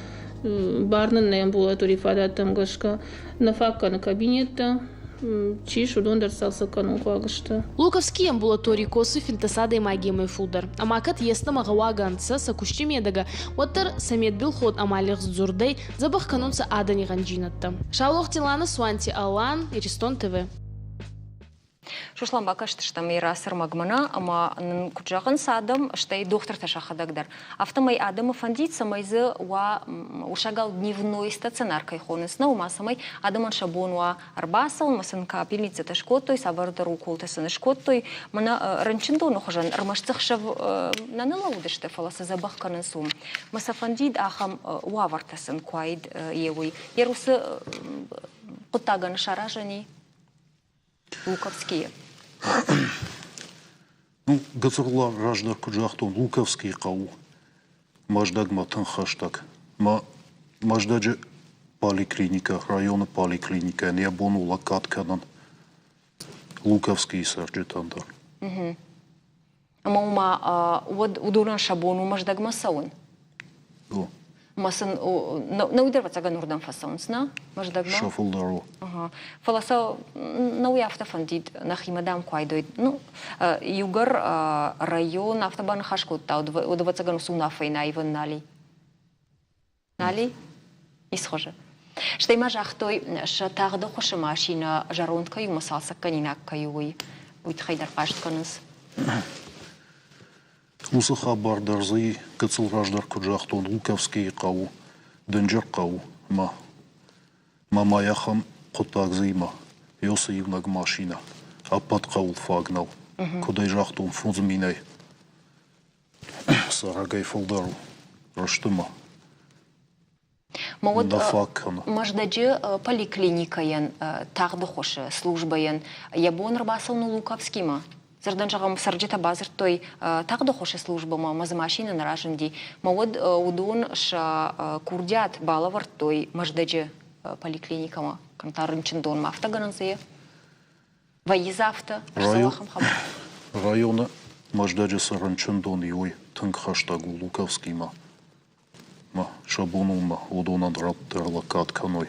S4: бар нын нӕй амбулаторийы фадӕттӕм гӕсгӕ. Нӕ фаг кӕны кабинеттӕ, чи ис, уыдон дӕр цалцӕг кӕнын хъуаг сты.
S3: Луковскийы амбулаторий косуй 15 адӕймагемӕй фулдӕр. Ӕма кӕд естӕмӕ гъӕуагӕ ӕнцӕ сӕ кусти медӕгӕ, уӕддӕр сӕ медбилход ӕма лигъз дзурдӕй дзӕбӕх кӕнунцӕ адӕни гъӕнджийнӕдтӕ. Саулохти Лана, Суанти Алан, Иристон ТВ.
S1: Сослан бакастыстӕм йӕ рацӕрмӕгмӕ нӕ ӕмӕ нын куыд зӕгъынц адӕм, стӕй дохтыртӕ сӕхӕдӕг дӕр. Афтӕмӕй адӕмы фӕндид, цӕмӕй дзы уа усагау дневной стационар кӕй хонынц, нӕ уымӕ, цӕмӕй адӕмӕн сӕ бон уа ӕрбацӕуын, ӕмӕ сын капельницӕтӕ скодтой, цавӕрдӕр уколтӕ сын скодтой. Мӕнӕ рынчындоны хуызӕн ӕрмӕст дзы хсӕв нӕ ныллӕууыдысты, фӕлӕ сӕ дзӕбӕх кӕнынц уым. Мӕ сӕ фӕндид ахӕм уавӕртӕ сын куы уаид йе уый. Йе уыцы хъуыддагӕн саразӕн и? Луковскийы.
S2: Ну, гыццыл раздӕр куыд загътон, Луковскийы хъӕу Мӕздӕгмӕ тынг хӕстӕг. Мӕ Мӕздӕджы поликлиникӕ, районы поликлиникӕйӕн йӕ бон у лӕггад кӕнын Луковскийы цӕрджытӕн дӕр.
S1: Ӕмӕ уымӕ уӕд уыдонӕн сӕ бон у Мӕздӕгмӕ цӕуын?
S2: О.
S1: Ӕмӕ сын нӕ уый дӕр ӕвӕццӕгӕн уырдӕм фӕцӕуынц, нӕ? Мӕздӕгмӕ?
S2: Сӕ фылдӕр у.
S1: Фӕлӕ сӕ нӕ уый афтӕ фӕндид, нӕхимӕ дам куы айдой. Ну, иугӕр район афтӕ баныхас кодта, уӕд ӕвӕццӕгӕн уыцы уынаффӕйы нӕ аивӕн нал и. Нали? Исхуызы. Стӕй ма загътой, сӕ тагъд ӕххуысы машинӕ зӕронд кӕй у ӕмӕ цалцӕггӕнинаг кӕй у, уый. Уый тыххӕй дӕр хъаст кӕнынц.
S2: Уыцы хабар дӕр дзы гыццыл раздӕр куыд загътон, Луковскийы хъӕу дынджыр хъӕу ӕмӕ ма ахӕм хъуыддаг дзы имӕ уыцы иунӕг машинӕ ӕппӕт хъӕуыл фаг нӕу. Куыд ӕй загътон, 5000-ӕй цӕрӕгӕй фылдӕр у рӕстӕмӕ.
S1: Ма уӕд Мӕздӕджы поликлиникӕйӕн тагъд ӕххуысы службӕйӕн йӕ бон ӕрбацӕуын у Луковскимӕ. Дзырдӕн зӕгъӕм, цӕрджытӕ бадзырдтой тагъд ӕххуысы службӕмӕ ӕмӕ дзы машинӕ нӕ разынди. Ма уӕд уыдон сӕ курдиат балӕвӕрдтой Мӕздӕджы поликлиникӕмӕ, кӕм та рынчындонмӕ. Афтӕ гӕнӕн дзы Вӕййы дзы афтӕ? Ӕрцӕуы ахӕм хабар?
S2: Районы Мӕздӕджы цы рынчындон и, уый тынг хӕстӕг у Луковскимӕ. Мӕ сӕ бон у мӕ уыдонӕн дӕр лӕггад кӕной.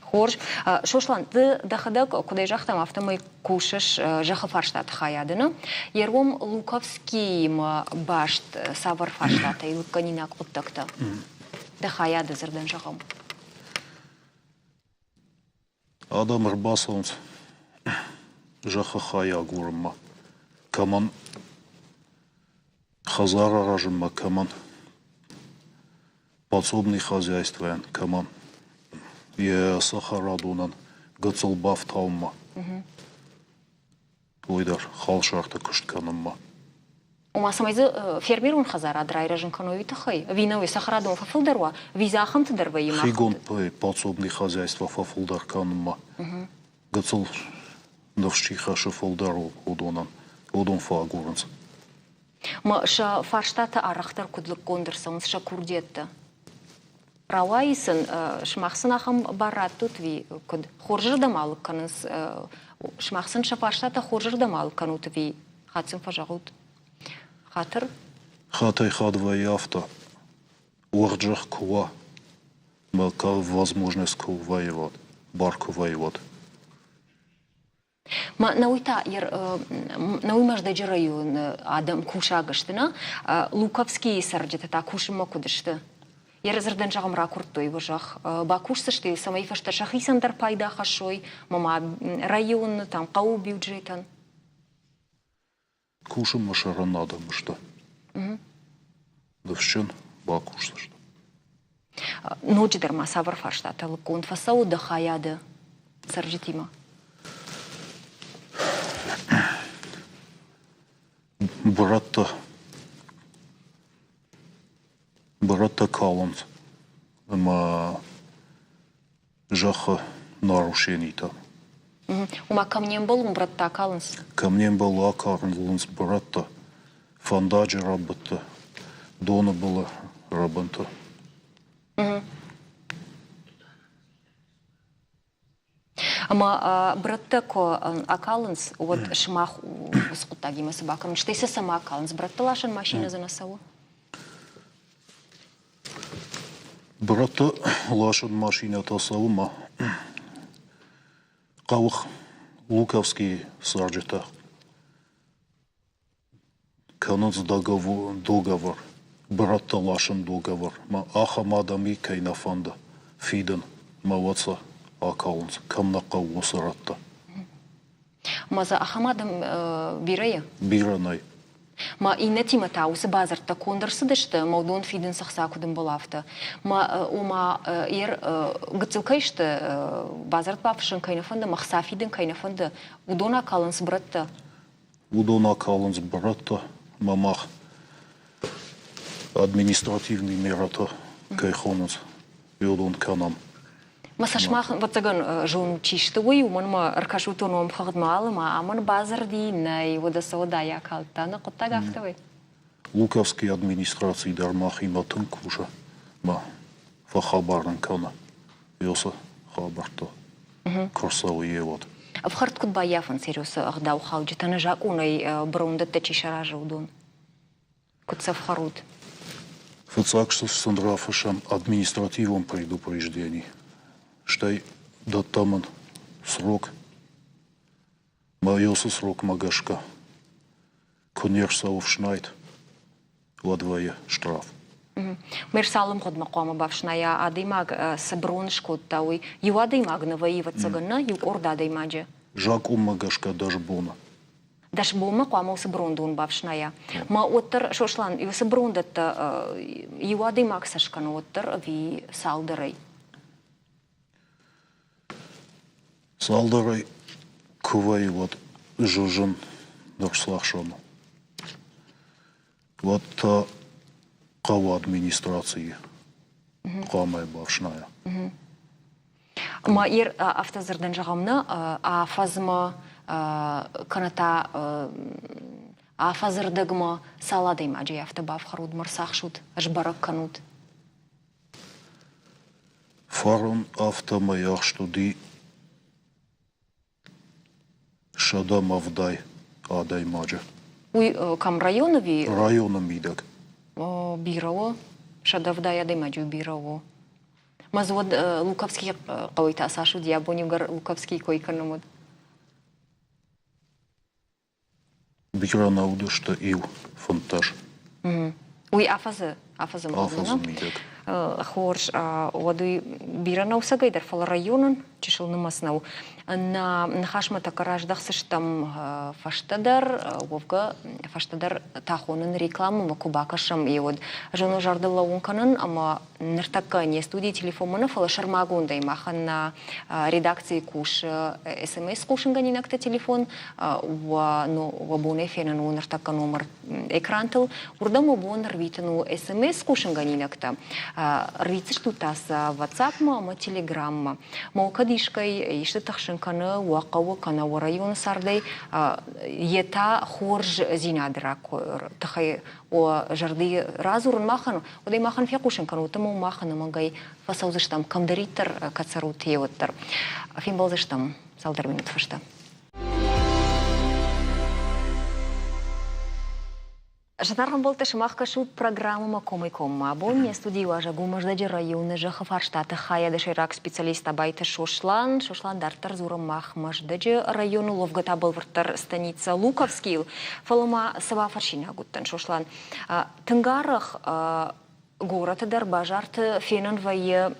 S1: Хорз. Сослан, ды дӕхӕдӕг, куыд ӕй загътам, афтӕмӕй кусыс зӕххы фарстаты хайады, нӕ? Йе ргом Луковскиимӕ баст цавӕр фарстатӕй лыггӕнинаг хъуыддӕгтӕ? Дӕ хайады дзырдӕн зӕгъӕм.
S2: Адӕм ӕрбацӕуынц зӕххы хай агурынмӕ, кӕмӕн хӕдзар аразынмӕ, кӕмӕн подсобный хозяйствойӕн, кӕмӕн йӕ цӕхӕрадонӕн гыццыл бафтауынмӕ. Уый дӕр халсарты куыст кӕнынмӕ.
S1: Ома, цӕмӕй дзы фермерон хӕдзарад райрӕзын кӕной, уый тыххӕй? Ӕви нӕ уый цӕхӕрадон фӕфылдӕр уа, ӕви дзы ахӕмты дӕр вӕййы мах?
S2: Хигонд подсобный хозяйство фӕфылдӕр кӕнынмӕ. Гыццыл ныфс чи хӕссы фылдӕр уыдонӕн, уыдон фӕагурынц.
S1: Ма сӕ фарстатӕ арӕхдӕр куыд лыггонд ӕрцӕуынц сӕ курдиӕттӕ? Рауайы сын, сымах сын ахӕм бар раттут ӕви куыд? Хорзырдӕм алыг кӕнынц, сымах сын сӕ фарстатӕ хорзырдӕм алыг кӕнут ӕви хатт сын фӕзӕгъут? Хатыр?
S2: Хатӕй-хатт вӕййы афтӕ. Уӕрджых куы уа, мӕ возможность куы вӕййы уӕд, бар куы вӕййы уӕд.
S1: Науи та науи Мӕздӕджы районы адӕм кусӕг сты, нӕ? Луковскийы цӕрджытӕ та кусынмӕ куыд сты? Йӕ дзырдӕн зӕгъӕм ракуырдтой уӕ зӕхх. Бакусдзысты, цӕмӕй фӕстӕ сӕхицӕн дӕр пайда хӕссой, ма ма районы, там хъӕуы бюджетӕн.
S2: Кусынмӕ сӕрӕн адӕм сты. Ныфсджын бакусдзысты.
S1: Ноджыдӕр ма цавӕр фарстатӕ лыггонд фӕцӕуы дӕ хайады цӕрджытимӕ?
S2: Бырӕттӕ бырӕттӕ калынц ӕмӕ зӕххы нарушенитӕ.
S1: Ома кӕм не мбӕлы, уым брӕттӕ акалынц?
S2: Кӕм не мбӕлы, акалынц брӕттӕ, фӕндаджы рӕбынты, доны былы рӕбынты.
S1: Ӕмӕ брӕттӕ куы акалынц, уӕд сымах уыцы хъуыддагимӕ цы бакӕнут? Стӕй сӕ цӕмӕ акалынц? Брӕтты ласӕн машинӕ дзы нӕ цӕуы?
S2: Брӕттӕ ласӕн машинӕтӕ цӕуы ма хъӕуы Луковскийы цӕрджытӕ кӕнынц договор, брӕттӕ ласын договор. Мӕ ахӕм адӕми кӕй нӕ фӕнды фидын, мӕ уӕд сӕ акалынц, кӕм нӕ хъӕуы, уыцы рӕттӕ.
S1: Ма дзы ахӕм адӕм бирӕ и?
S2: Бирӕ нӕй.
S1: Ма иннӕтимӕ та уыцы бадзырдтӕ конд ӕрцыдысты, ӕмӕ уыдон фидынц ӕхца куыд ӕмбӕлы, афтӕ. Ма ома ер гыццыл кӕй сты, бадзырд бафыссын кӕй нӕ фӕнды, ӕмӕ ӕхца фидын кӕй нӕ фӕнды, уыдон акалынц брӕттӕ.
S2: Уыдон акалынц брӕттӕ, ӕмӕ мах административный мерӕтӕ кӕй хонынц, уыдон кӕнӕм.
S1: Мӕ сӕ сымах, ӕвӕццӕгӕн, зонут, чи сты, уый, уымӕн ӕмӕ ӕркӕсут уын номхыгъдмӕ алы ма амӕн бадзырди, нӕй, уӕдӕ цы уӕдӕй акалдта, нӕ хъуыддаг афтӕ уый.
S2: Луковский администраци дӕр махимӕ тынг кусы мӕ фӕхабар нын кӕны уыцы хабӕрттӕ, куы рцӕуы йе уӕд.
S1: Ӕфхӕрд куыд баййафынц Ересы ӕгъдаухалджытӕ, нӕ закъонӕй бырондӕттӕ чи саразы, уыдон? Куыд сӕ фхӕрут?
S2: Фыццаг сын рафыссӕм административон предупреждени, стӕй дӕттӕм ын срок. Мӕ уыцы срокмӕ гӕсгӕ куы не рцӕуы ӕфснайд, уӕд вӕййы штраф.
S1: Мэр цалынмӕ хъуамӕ бафснайа, адӕймаг цы брон скодта, уый иу адӕймаг нӕ вӕййы, ӕвӕццӕгӕн, нӕ иу къорд адӕймаджы.
S2: Закъонмӕ гӕсгӕ 10 боны.
S1: 10 бонмӕ хъуамӕ уыцы брондон бафснайа. Ма уӕддӕр, Сослан, уыцы брондӕттӕ иу адӕймаг сӕ скӕны уӕддӕр ӕви цалдӕрӕй?
S2: Цалдӕрӕй куы вӕййы, уӕд зын ӕрцахсӕн у. Уӕд та хъӕуы администрацийы хъуамӕ бафснайа.
S1: Ма ир афтӕ дзырдӕн зӕгъӕм нӕ, афӕдзмӕ кӕнӕ та афӕдзы рдӕгмӕ цал адӕймаджы афтӕ бафхӕрут, ма рцахсут, сбӕрӕг кӕнут?
S2: Фарон афтӕмӕй ахст уыди 170 адӕймаджы.
S1: Уый кӕм районы ви?
S2: Районы мидӕг.
S1: Бирӕ у. 170 адӕймаджы бирӕ у. Ма дзы уӕд Луковский хъӕуы та цас уыди, абон иугӕр Луковский кой кӕнӕм, уӕд?
S2: Бирӕ нӕ уыдысты иу 15.
S1: Уый афӕдзы афӕдзы
S2: Афӕдзы мидӕг.
S1: Хорз, уӕд уый бирӕ нӕу цӕгӕйдӕр, фӕлӕ районӕн чысыл нымӕц нӕу. Нӕ ныхасмӕ тӕккӕ раздӕхдзыстӕм фӕстӕдӕр, уӕвгӕ фӕстӕдӕр та хонын рекламӕмӕ куы бакӕсӕм, уӕд зоны зӕрдыл лӕууын кӕнын ӕмӕ ныртӕккӕ не студийы телефонмӕ нӕ, фӕлӕ сӕрмагондӕй махӕн нӕ редакцийы кусы СМС хъусынгӕнинӕгты телефон, уӕ бонӕй фенӕн у ныртӕккӕ номыр экрантыл. Уырдӕм уӕ бон ӕрвитын у СМС хъусынгӕнинӕгтӕ. Ӕрвитдзыстут та сӕ WhatsApp-мӕ ӕмӕ Telegram-мӕ. Ма кӕд искӕй исты тыхсын кӕны уӕ хъӕуы кӕнӕ уӕ районы цардӕй, йе та хорздзинады тыххӕй уӕ зӕрдыйы радзурын махӕн, уӕд ӕй махӕн фехъусын кӕнут ӕмӕ мах ӕнӕмӕнгӕй фӕцӕудзыстӕм кӕмдӕриддӕр кӕд цӕрут, уӕддӕр. Фембӕлдзыстӕм цалдӕр минут фӕстӕ. Зынаргъ ӕмбӕлттӕ, сымах кӕсут программӕмӕ комӕй-коммӕ. Абон не студийы уазӕг у Мӕздӕджы районы зӕххы фарстаты хайады сӕйраг специалист Абайты Сослан. Сослан, дарддӕр дзурӕм мах Мӕздӕджы районы уӕвгӕ та бӕлвырддӕр станицӕ Луковскийыл. Фӕлӕ ма цы бафӕрсинаг уыдтӕн, Сослан? Тынг арӕх горӕты дӕр базарты фенӕн вӕййы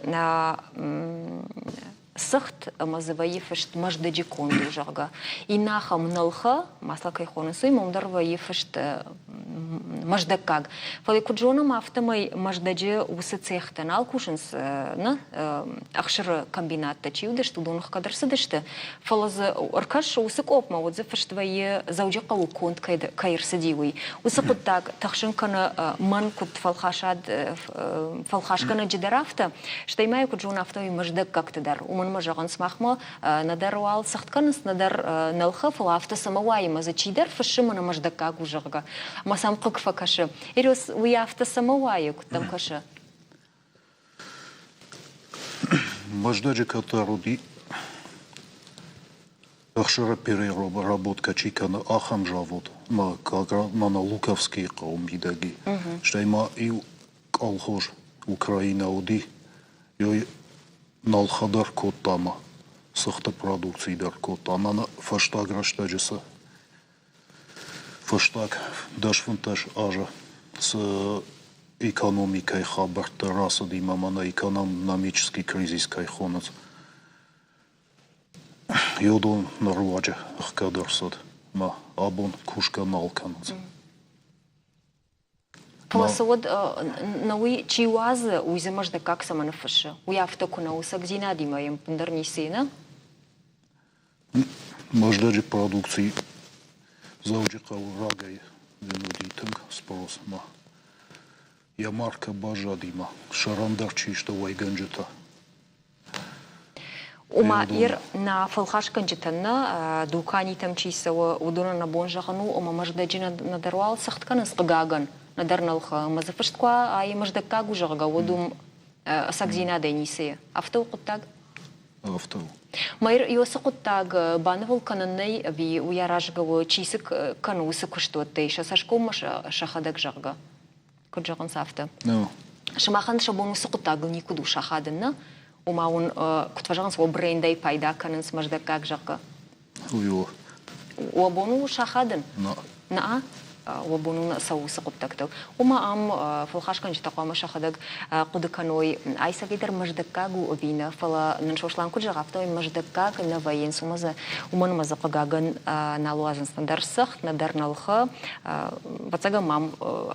S1: цыхт ӕмӕ дзы вӕййы фыст Мӕздӕджы конд у, зӕгъгӕ. Иннӕ ахӕм нӕлхӕ, масло кӕй хонынц, уый ном дӕр вӕййы фыст мӕздӕггаг. Фӕлӕ куыд зонӕм, афтӕмӕй Мӕздӕджы уыцы цехтӕ нал кусынц, нӕ ӕхсыры комбинаттӕ чи уыдысты, уыдон ӕхгӕд ӕрцыдысты. Фӕлӕ дзы ӕркӕс уыцы къопмӕ, уӕд дзы фыст вӕййы Дзӕуджыхъӕуы конд кӕй ӕрцыди, уый. Уыцы хъуыддаг тыхсын кӕны мӕн куыд фӕлхасад фӕлхасгӕнӕджы дӕр афтӕ, стӕй ма йӕ куыд зоны, афтӕ уый мӕздӕггӕгты дӕр. Уымӕн ӕмӕ зӕгъынц, махмӕ нӕдӕр уал цыхт кӕнынц, нӕдӕр нӕлхӕ, фӕлӕ афтӕ цӕмӕ уайы, ӕмӕ дзы чидӕр фыссы, мӕнӕ мӕздӕггаг у, зӕгъгӕ. Ӕмӕ сӕм хъыг фӕкӕсы. Эрос, уый афтӕ цӕмӕ уайы, куыд дӕм кӕсы?
S2: Мӕздӕджы кӕддӕр уыди ӕхсыры переработкӕ чи кӕны, ахӕм завод мӕнӕ Луковскийы хъӕуы мидӕг и. Стӕй ма иу колхоз Украинӕ уыди, ёй нӕлхӕ дӕр кодта ӕмӕ цыхты продукци дӕр кодта. Мӕнӕ фӕстаг рӕстӕджы цы фӕстаг 10-15 азы цы экономикӕйы хабӕрттӕ рацыди ӕмӕ мӕнӕ экономический кризис кӕй хонынц, уыдон руаджы ӕхгӕд ӕрцыд ӕмӕ абон кусгӕ нал кӕнынц.
S1: Фӕлӕ цы уӕд нӕ уый чи уадзы, уый дзы мӕздӕггаг цӕмӕ ныффыссы? Уый афтӕ куы нӕ у, цӕгдзинадимӕ йӕм ӕппындӕр ницы и, нӕ?
S2: Мӕздӕджы продукци Дзӕуджыхъӕуы рагӕй уыди тынг спрос ӕмӕ йӕ маркӕ баззади ма сӕрӕндӕр чи сты уӕйгӕнджытӕ.
S1: Ома, ир нӕ фӕлхасгӕнджытӕн нӕ дуканитӕм чи цӕуы, уыдонӕн нӕ бон зӕгъын у, ӕмӕ Мӕздӕджы нӕдӕр уал цыхт кӕнынц, хъыгагӕн, нӕдӕр нӕлхӕ. Ӕмӕ дзы фыст куы ай мӕздӕггаг у, зӕгъгӕ, уӕд уым ӕцӕгдзинадӕй ницы и. Афтӕ у хъуыддаг?
S2: Афтӕ у.
S1: Майр, уыцы хъуыддаг банывыл кӕнын нӕй ӕви уый аразгӕ у, чи цы кӕны, уыцы куыстуӕттӕй сӕ цӕсгоммӕ сӕхӕдӕг, зӕгъгӕ? Куыд зӕгъынц, афтӕ. Сымахӕн сӕ бон уыцы хъуыддагыл никуыд у сахадын, нӕ? Ома уын, куыд фӕзӕгъынц, уӕ брендӕй пайда кӕнынц мӕздӕггаг, зӕгъгӕ.
S2: Уый у.
S1: Уӕ бон у сахадын?
S2: Нӕ.
S1: Нӕ? Уӕ бон у цӕуы уыцы хъуыддӕгтыл. Уымӕ ам фӕлхасгӕнджытӕ хъуамӕ сӕхӕдӕг хъуыды кӕной, ай цӕгӕйдӕр мӕздӕггаг у ӕви нӕ, фӕлӕ нын Сослан куыд зӕгъа, афтӕмӕй мӕздӕггаг нӕ вӕййынц, уымӕн ӕмӕ дзы хъыгагӕн нал уадзынц нӕдӕр цыхт, нӕдӕр нӕлхӕ. Ӕвӕццӕгӕн мӕм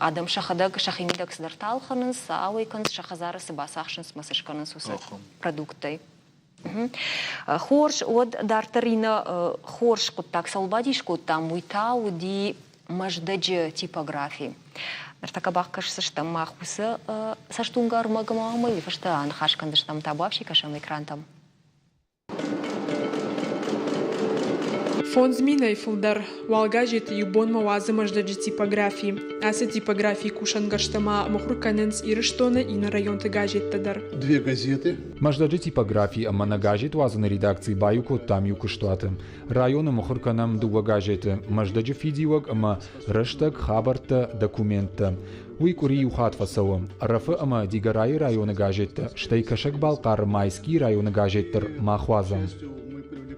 S1: адӕм сӕхӕдӕг сӕхимидӕг цыдӕртӕ ӕлхӕнынц, цы ауӕй кӕнынц, сӕ хӕдзары цы бацахсынц ӕмӕ цы скӕнынц уыцы продукттӕй. Хорз, уӕд дарддӕр иннӕ хорз хъуыддаг цӕуыл бадис кодтам, уый та уыди Мӕздӕджы типографи. Ныртӕккӕ бакӕсдзыстӕм мах уыцы цӕстуынгӕ ӕрмӕгмӕ ӕмӕ уый фӕстӕ аныхас кӕндзыстӕм табуафси кӕсӕм экрантӕм.
S5: 5000-ӕй фылдӕр. Уал газеты иу бонмӕ уадзы Мӕздӕджы типографи. Ацы типографийы кусӕнгӕрзтӕ ма мыхуыр кӕнынц Ирыстоны иннӕ районты газеттӕ дӕр.
S6: Две газеты.
S7: Мӕздӕджы типографи ӕмӕ нӕ газет уадзыны редакци баиу кодтам иу куыстуаты. Районы мыхуыр кӕнӕм дыууӕ газеты Мӕздӕджы фидиуӕг ӕмӕ Рӕстӕг, хабӕрттӕ, документтӕ. Уый къуыри иу хатт фӕцӕуы. Ӕрӕфы ӕмӕ Дигорайы районы газеттӕ, стӕй Кӕсӕг-Балхъары Майскийы районы газет дӕр мах уадзӕм.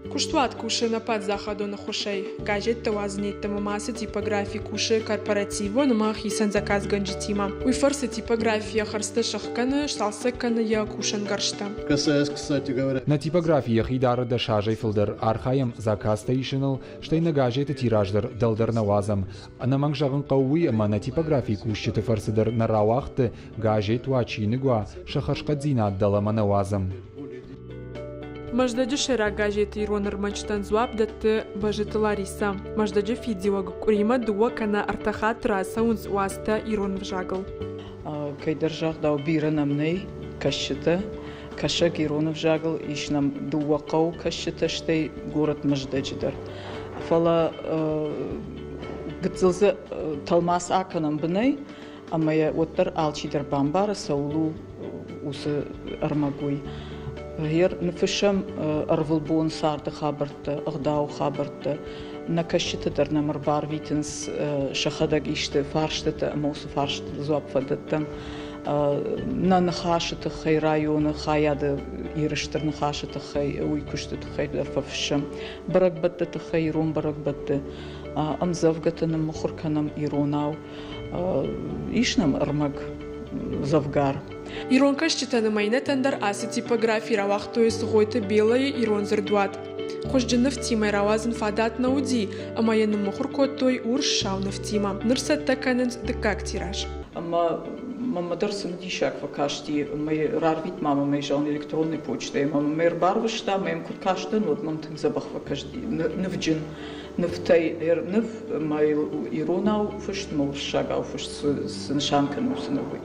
S5: Куыстуат кусы нӕ паддзахадон ӕххуысӕй. Газеттӕ уадзын йеддӕмӕ ма ацы типографи кусы корпоративон ӕмӕ хицӕн заказгӕнджытимӕ. Уый фӕрцы типографи йӕ хӕрдзтӕ сӕхгӕны, сцалцӕг кӕны йӕ кусӕнгӕрзтӕ.
S6: КСС, кстати говоря.
S7: Нӕ типографи йӕхи дары 10 азӕй фылдӕр. Архайӕм заказтӕ исыныл, стӕй нӕ газеты тираж дӕр дӕлдӕр нӕ уадзӕм. Ӕнӕмӕнг зӕгъын хъӕуы уый, ӕмӕ нӕ типографийы кусджыты фӕрцы дӕр нӕ рауагъдты, газет уа, чиныг уа, сӕ хӕрзхъӕддзинад дӕлӕмӕ нӕ уадзӕм.
S5: Мӕздӕджы сӕйраг газеты ирон ӕрмӕджытӕн дзуапп дӕтты Бӕзыты Ларисӕ. Мӕздӕджы фидиуӕг къуыримӕ дыууӕ кӕнӕ ӕртӕ хатты рацӕуынц уацтӕ ирон ӕвзагыл.
S8: Кӕйдӕр загъдау бирӕ нӕм нӕй кӕсджытӕ. Кӕсӕг ирон ӕвзагыл ис нӕм дыууӕ хъӕуы кӕсджытӕ, стӕй горӕт Мӕздӕджы дӕр. Фӕлӕ гыццыл дзы тӕлмац акӕнӕм бынӕй, ӕмӕ йӕ уӕддӕр алчидӕр бамбары, цӕуыл у уыцы ӕрмӕг, уый. Гъер ныффыссӕм ӕрвылбон царды хабӕрттӕ, ӕгъдауы хабӕрттӕ. Нӕ кӕсджытӕ дӕр нӕм ӕрбарвитынц сӕхӕдӕг исты фарстытӕ ӕмӕ уыцы фарстыты дзуапп фӕдӕттӕм. Нӕ ныхасы тыххӕй районы хайады Иры Стыр Ныхасы тыххӕй, уый куысты тыххӕй дӕр фӕфыссӕм. Бӕрӕгбӕтты тыххӕй ирон бӕрӕгбӕтты ӕмдзӕвгӕтӕ ныммыхуыр кӕнӕм иронау. Ис нӕм ӕрмӕг дзӕвгар.
S5: Ирон кӕсджытӕн ӕмӕ иннӕтӕн дӕр ацы типографи рауагътой Цгъойты Белайы ирон дзырдуат. Хуызджын нывтимӕ рауадзын фадат нӕ уыди, ӕмӕ йӕ ныммыхуыр кодтой урс-сау нывтимӕ. Ныр цӕттӕ кӕнынц дыккаг тираж.
S8: Ӕмӕ мӕнмӕ дӕр цымыдисаг фӕкасти, ӕмӕ рарвит ма мӕм ӕй зӕгъын электронной почтӕйы ӕмӕ мӕм ӕрбарвыста, ӕмӕ йӕм куыд кастӕн, уӕд мӕм тынг дзӕбӕх фӕкасти. Нывджын нывтӕй ныв ӕмӕ йыл иронау фыст ӕмӕ уырыссагау фыст цы нысан кӕны, уыцы ныв уый.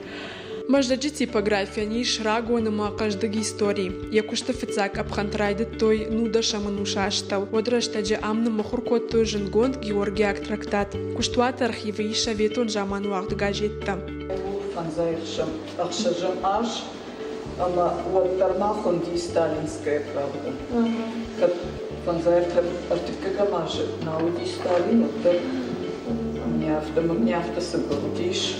S5: Мӕздӕджы типографийӕн ис рагон ӕмӕ хъӕздыг истори. Йӕ куысты фыццаг къӕпхӕнты райдыдтой нудӕсӕм ӕнусы астӕу. Уӕд рӕстӕджы ам ныммыхуыр кодтой зындгонд георгиаг трактат. Куыстуаты архивы ис советон заман уагъд газеттӕ.
S8: Фӕндзай ӕхсӕзӕм аз ӕмӕ уӕддӕр ма хуынди Сталинская правда. Кӕд фӕндзай ӕртыккӕгӕм азы нал уыди Сталин, уӕддӕр мне афтӕ цыбыр уыдис.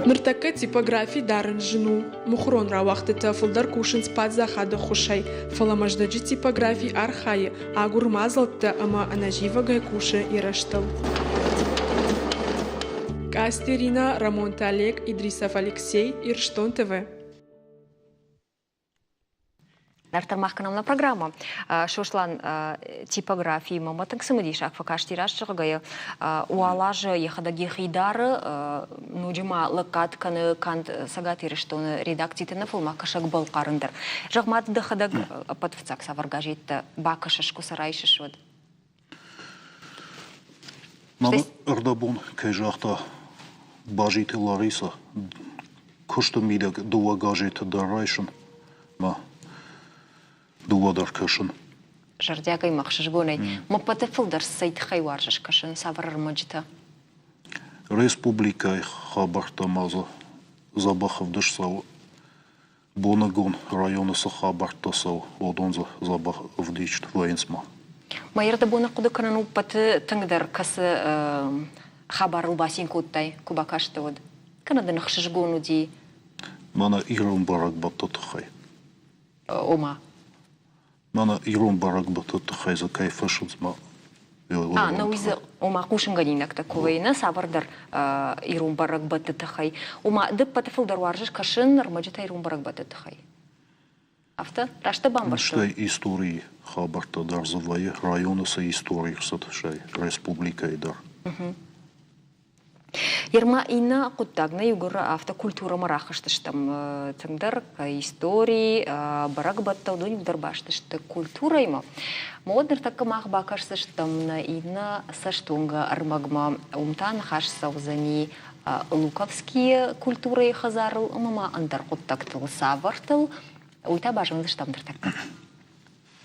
S5: Ныртӕккӕ типографи дарын зын у. Мыхуырон рауагъдтытӕ фылдӕр кусынц паддзахады ӕххуысӕй, фӕлӕ Мӕздӕджы типографи архайы, агуры мадзӕлттӕ ӕмӕ ӕнӕзивӕгӕй кусы йӕ рӕзтыл. Къацты Иринӕ, Рӕмонты Олег, Идрисов Алексей, Ирыстон ТВ.
S1: Дарддӕр мах кӕнӕм нӕ программӕ. Сослан типографиимӕ мӕ тынг цымыдисаг фӕкасти раст зӕгъгӕйӕ. Уал азы йӕхӕдӕг йӕхи дары, ноджы ма лӕггад кӕны канд Цӕгат Ирыстоны редакциты нӕ, фӕлӕ ма Кӕсӕг-Балхъарын дӕр. Зӕгъ-ма, ды дӕхӕдӕг ӕппӕт фыццаг цавӕр газеттӕ бакӕсыс, куы сӕ райсыс, уӕд?
S2: Мӕн ӕрдӕбон кӕй загъта Базиты Ларисӕ, куысты мидӕг дыууӕ газеты дӕр райсын мӕ дыууӕ дӕр кӕсын.
S1: Зӕрдиагӕй мӕ ӕхсызгонӕй. Мӕ ппӕты фылдӕр цӕй тыххӕй уарзыс кӕсын, цавӕр ӕрмӕджытӕ?
S2: Республикӕйы хабӕрттӕ ма дзы дзӕбӕх ӕвдыст цӕуы. Боныгон районы цы хабӕрттӕ цӕуы, уыдон дзы дзӕбӕх ӕвдист вӕййынц ма.
S1: Мӕ ӕрдӕбоны хъуыды кӕнын у ппӕты тынгдӕр кӕцы хабарыл бацин кодтай, куы бакастӕ, уӕд? Кӕнӕ дын ӕхсызгон уыди?
S2: Мӕнӕ ирон бӕрӕгбӕтты тыххӕй.
S1: Ома?
S2: Мӕнӕ ирон бӕрӕгбӕтты тыххӕй дзы кӕй фӕссынц ма.
S1: А, нӕ уый дзы, ома хъусынгӕнинӕгтӕ куы вӕййы, нӕ цавӕрдӕр ирон бӕрӕгбӕтты тыххӕй. Ома ды ӕппӕты фылдӕр уарзыс кӕсын ӕрмӕджытӕ ирон бӕрӕгбӕтты тыххӕй. Афтӕ? Раст дӕ бамбӕрстон?
S2: Стӕй историйы хабӕрттӕ дӕр дзы вӕййы, районы цы истори рцыд, стӕй республикӕйы дӕр.
S1: Ерма иннӕ хъуыддаг нӕ иугуыр афтӕ культурӕмӕ рахызтыстӕм тынгдӕр истори, бӕрӕгбӕттӕ, уыдон иудӕр баст сты культурӕимӕ. Уӕд ныртӕккӕ мах бакӕсдзыстӕм нӕ иннӕ цӕстуынгӕ ӕрмӕгмӕ. Уым та ныхас цӕудзӕни Луковскийы культурӕйы хӕдзарыл ӕмӕ ма ӕндӕр хъуыддӕгтыл, цавӕртыл, уый та базондзыстӕм ныртӕккӕ.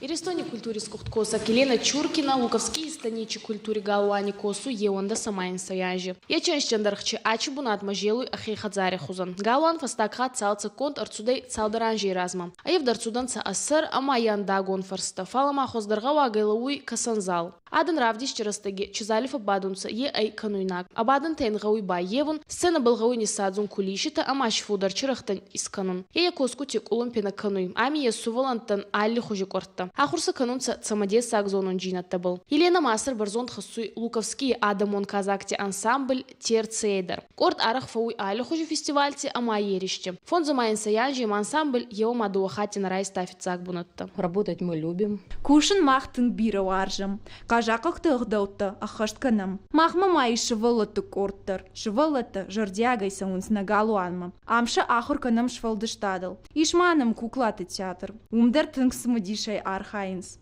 S3: Иристони культури сгухт косӕг Елена Чуркина Луковскийи станичи культури галуани косуй еуӕндӕс ӕма инсӕй анзи. Ечи ӕнзтӕндӕргъчи ачи бунатмӕ зелуй ӕхе хӕдзари хузӕн. Галуан фӕстаг хатт цалцӕггонд ӕрцудӕй цалдӕр анзей размӕ. Ӕййевд ӕрцудӕнцӕ ӕ сӕр ӕма е ӕндагон фӕрстӕ, фал ма хуӕздӕр гъӕуагӕй лӕууй кӕсӕн зал. Адӕн равдисти рӕстӕги чи зали фӕббадунцӕ, е ӕй кӕнуйнаг. А бадӕнтӕ ин гъӕуй баййевун, сценӕбӕл гъӕуй ниссадзун кулиситӕ ӕма си фулдӕр чирӕгътӕ искӕнун. Е е косгути къулумпи нӕ кӕнуй. Ами ес сувӕллӕнттӕн аллихузи къуӕрттӕ. Ахур сӕ кӕнунцӕ цӕмӕдессаг зонундзийнӕдтӕбӕл. Елена Мастер бӕрзонд хӕссуй Луковскийи адӕмон казакти ансамбль «Терцей» дӕр. Къорд арӕх фӕууй аллихузи фестивальти ӕма еристи. Фондз ӕма инсӕй анземӕ ансамбль еума дууӕ хатти нӕ райста фиццаг бунӕттӕ.
S9: Работать мы любим.
S10: Кусын мах тынг бирӕ уарзӕм. Хъазахъӕгты ӕгъдӕуттӕ ӕххӕст кӕнӕм. Махмӕ ма ис сывӕллӕтты къорд дӕр. Сывӕллӕттӕ зӕрдиагӕй цӕуынц нӕ галуанмӕ. Ам сӕ ахуыр кӕнӕм сфӕлдыстадыл. Ис ма нӕм куклаты театр. Уым дӕр тынг цымыдисӕй архайынц.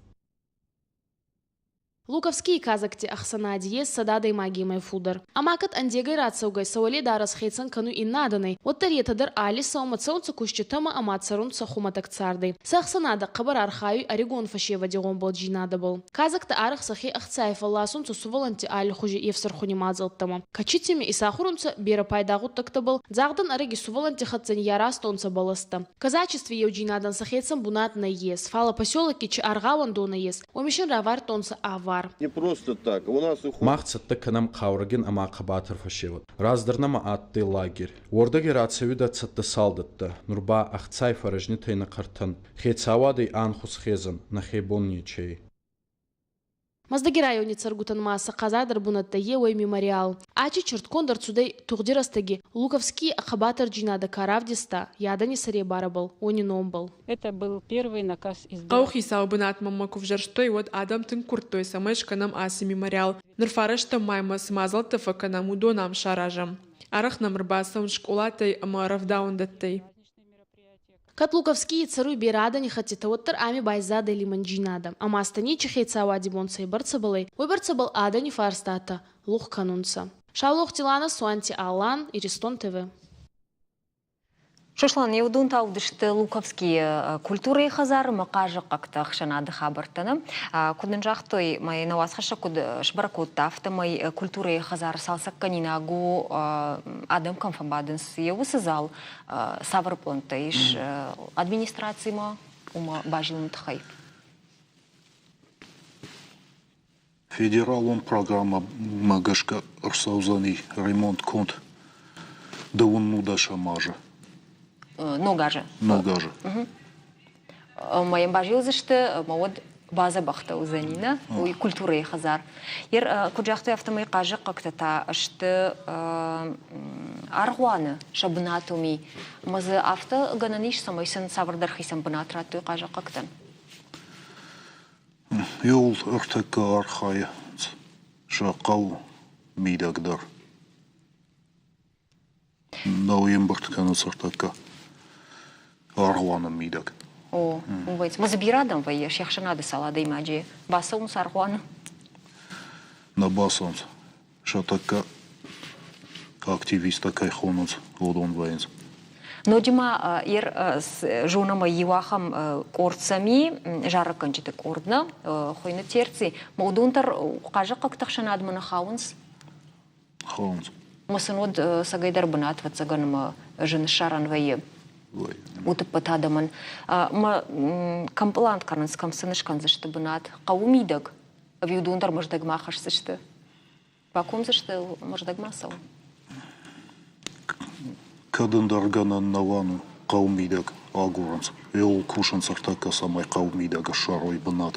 S3: Луковскийи казакти ӕхсӕнади ес 100 адӕймагемӕй фулдӕр. Ӕма кӕд ӕндегӕй рацӕугӕй сӕ уӕледарӕс хецӕн кӕнуй иннӕ адӕнӕй, уӕддӕр етӕ дӕр алли сӕумӕ цӕунцӕ куститӕмӕ ӕма цӕрунцӕ хумӕтӕг цардӕй. Сӕ ӕхсӕнадӕ хъӕбӕр архайуй ӕригон фӕсевӕди гъомбӕлдзийнадӕбӕл. Казактӕ арӕх сӕхе ӕхцай фӕлласунцӕ сувӕллӕнтти аллихузи ефсӕрхуни мадзӕлттӕмӕ. Кӕчитими исахур унцӕ берӕ пайда гъуддӕгтӕбӕл, дзагъдан ӕрӕги сувӕллӕнтти хӕццӕ ниййаразтонцӕ бӕлӕстӕ. Казачестве еуджийнадӕн сӕхецӕн бунат нӕййес, фалӕ поселокки чи аргъауӕндонӕ ес, уоми син равардтонцӕ авар.
S11: Не просто так. У нас
S12: Мах цӕттӕ кӕнӕм хъаурӕгин ӕма хъӕбатӕр фӕсевӕд. Раздӕр нӕмӕ адтӕй лагерь. Уордӕги рацӕуидӕ цӕттӕ салдӕттӕ. Нур ба ӕхцай фӕрӕзнитӕй нӕ хъӕртӕн. Хецауадӕй ӕнхус хезӕн, нӕхе бон нечи ӕй.
S3: Мӕздӕги райони цӕргутӕн ма сӕ хъазардӕр бунӕттӕй еуей мемориал. Ачи чуртконд ӕрцудӕй тугъди рӕстӕги Луковский хъӕбатӕрдзийнадӕ ка равдиста, е адӕни сӕребарӕбӕл, уони номбӕл.
S13: Это был первый наказ из
S5: Хъӕуыхицауы бынатмӕ мӕ куы взӕрстой, уӕд адӕм тынг куырдтой, цӕмӕй скӕнӕм ацы мемориал. Ныр фарӕстӕм маймӕ цы мадзӕлттӕ фӕкӕнӕм, уыдон ам саразӕм. Арӕх нӕм ӕрбацӕуынц скъолатӕй ӕмӕ рӕвдауӕндӕттӕй.
S3: Кӕд Луковскийи цӕруй берӕ адӕнихӕттитӕ, уӕддӕр ами байзадӕй лимӕнджийнадӕ. Ӕма станичи хецауади бон цӕйбӕрцӕбӕл ӕй, уойбӕрцӕбӕл адӕни фарстатӕ лух кӕнунцӕ. Саулохти Лана, Суанти Алан, Иристон ТВ.
S1: Сослан, еудон та уыдысты Луковскийы культурӕйы хӕдзары ӕмӕ хъазахъхъӕгты ӕхсӕнады хабӕрттӕ. Нӕ? Куыд нын загътой, мӕ нӕ уацхӕссӕг куыд сбӕрӕг кодта, афтӕмӕй культурӕйы хӕдзары цалцӕггӕнинаг у, адӕм кӕм фӕбадынц, йӕ уыцы зал. Цавӕр пълӕнттӕ ис администрацимӕ уымӕ базилыны тыххӕй?
S2: Федералон программӕмӕ гӕсгӕ ӕрцӕудзӕни ремонтгонд дыууын нудӕсӕм азы.
S1: Ног азы?
S2: Ног азы.
S1: Ӕмӕ йӕм базилдзысты, ӕмӕ уӕд бадзӕбӕхтӕ уыдзӕни, нӕ? Уый культурӕйы хӕдзар. Ер, куыд загътой, афтӕмӕй хъазахъхъӕгтӕ та сты аргъуаны сӕ бынат уым и. Ӕмӕ дзы афтӕ гӕнӕн ис, цӕмӕй сын цавӕрдӕр хицӕн бынат радтой хъазахъхъӕгтӕн?
S2: Иуыл ӕртӕккӕ архайынц сӕ хъӕуы мидӕг дӕр. Нӕу ӕмбырд кӕнынц ӕртӕккӕ аргъуаны мидӕг.
S1: О, уый дзы бирӕ адӕм вӕййы, се хсӕнады цал адӕймаджы бацӕуынц аргъуаны?
S2: Нӕ бацӕуынц. Сӕ тӕккӕ активисттӕ кӕй хонынц, уыдон вӕййынц.
S1: Ноджы ма ер зонӕм иу ахӕм къорд сӕм и, зарӕггӕнджыты къорд нӕ, хуыйны Терци. Уыдон дӕр хъазахъхъӕгты ӕхсӕнадмӕ нӕ хауынц?
S2: Хауынц.
S1: Ӕмӕ сын уӕд цӕгӕйдӕр бынат, ӕвӕццӕгӕн, ӕмӕ зын ссарӕн вӕййы утӕппӕт адӕмӕн. Ӕмӕ кӕм пълан кӕнынц, кӕм сын скӕндзысты бынат? Хъӕуы мидӕг ӕви уыдон дӕр Мӕздӕгмӕ ахӕсдзысты? Бакомдзысты Мӕздӕгмӕ цӕуын?
S2: Кӕд ӕндӕр гӕнӕн нӕ уа, хъӕуы мидӕг агурынц. Иуыл кусынц ӕртӕккӕ, цӕмӕй хъӕуы мидӕг ссарой бынат.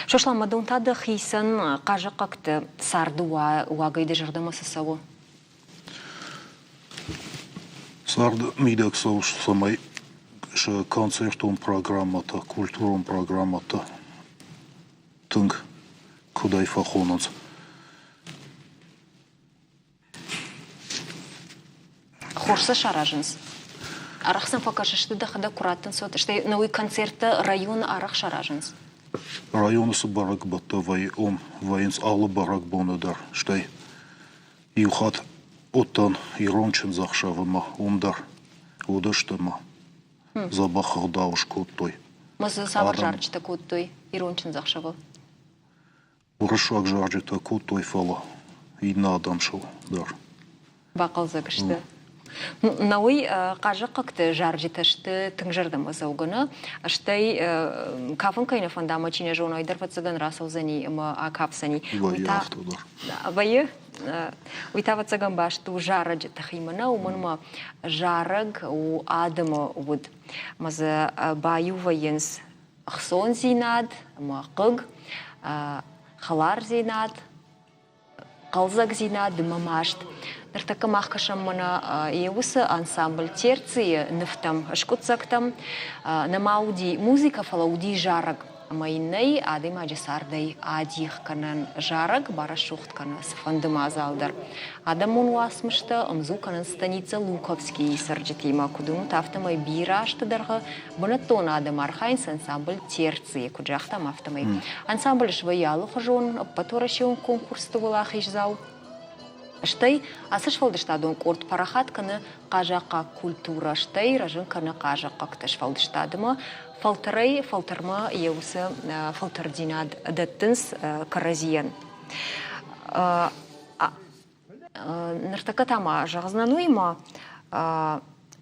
S1: Сослан, ма дон та дӕхицӕн хъазахъхъӕгты царды уагӕй дӕ зӕрдӕмӕ цы цӕуы?
S2: Царды мидӕг цӕуы, цӕмӕй сӕ концертон программӕтӕ, культурон программӕтӕ тынг куыдӕй фӕхонынц.
S1: Хорз сӕ саразынц. Арӕх сӕм фӕкӕсыс ды дӕхӕдӕг куы раттынц, уӕд стӕй науи концерттӕ районы арӕх саразынц.
S2: Районы цы бӕрӕгбӕттӕ вӕййы, уым вӕййынц алы бӕрӕгбоны дӕр. Стӕй иу хатт уыдтӕн ирон чындзӕхсӕвы мӕ уым дӕр уыдысты мӕ дзӕбӕх ӕгъдау скодтой.
S1: Мӕ дзы цавӕр зарджытӕ кодтой ирон чындзӕхсӕвы?
S2: Уырыссаг зарджытӕ кодтой, фӕлӕ иннӕ адӕм сыл дӕр.
S1: Бахъӕлдзӕг сты. Науый хъазахъхъӕгты зарджытӕ сты тынг зӕрдӕмӕдзӕугӕ, нӕ? Стӕй кафын кӕй нӕ фӕнда ӕмӕ чи нӕ зона, уый дӕр ӕвӕццӕгӕн рацӕудзӕни ӕмӕ акафдзӕни.
S2: Вӕййы афтӕ дӕр.
S1: Вӕййы? Уый та ӕвӕццӕгӕн баст у зарӕджы тыхимӕ, нӕ? Уымӕн ӕмӕ зарӕг у адӕмы уд. Ӕмӕ дзы баиу вӕййынц ӕхцондзинад ӕмӕ хъыг, хӕлардзинад, хъӕлдзӕгдзинад ӕмӕ маст. Ныртӕккӕ мах кӕсӕм мӕнӕ йе уыцы ансамбль Терцийы нывтӕм, скъуыддзӕгтӕм. Нӕма уыди музыкӕ, фӕлӕ уыди зарӕг. Ӕмӕ йын нӕй адӕймаджы цардӕй адих кӕнӕн зарӕг, барӕсугъд кӕны цыфӕнды мадзал дӕр. Адӕмон уацмыстӕ ӕмдзу кӕнынц станицӕ Луковскийы цӕрджытимӕ. Куыд уынут, афтӕмӕй бирӕ азты дӕргъы бынӕттон адӕм архайынц ансамбль Терцийы, куыд загътам, афтӕмӕй. Ансамбль свӕййы алыхуызон ӕппӕтуӕрӕсеон конкурсты уӕлахиздзау. Стӕй ацы сфӕлдыстадон къорд парахат кӕны хъазахъхъаг культурӕ, стӕй рӕзын кӕны хъазахъхъӕгты сфӕлдыстадмӕ. Фӕлтӕрӕй фӕлтӕрмӕ йӕ уыцы фӕлтӕрддзинад дӕттынц кӕрӕдзийӕн. Ныртӕккӕ та ма зӕгъдзынӕн уыимӕ,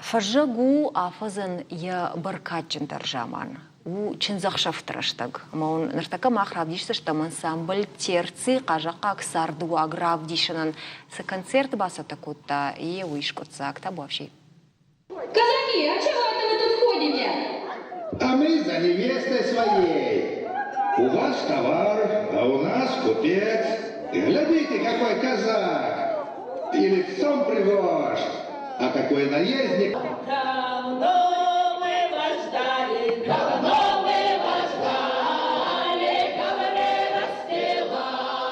S1: фӕззӕг у афӕдзӕн йӕ бӕркадджындӕр заман. У чындзӕхсӕвты рӕстӕг. Ӕмӕ уын ныртӕккӕ мах равдисдзыстӕм ансамбль Терци хъазахъхъаг цардыуаг равдисынӕн цы концерт бацӕттӕ кодта, йе уый скъуыддзаг табуафси.
S9: Казаки, а чего это вы тут ходите?
S11: А мы за невестой своей. У вас товар, а у нас купец. Глядите, какой казак! И лицом пригож, а какой наездник!
S9: Давно мы вас ждали, давно мы вас ждали, ковры расстилали.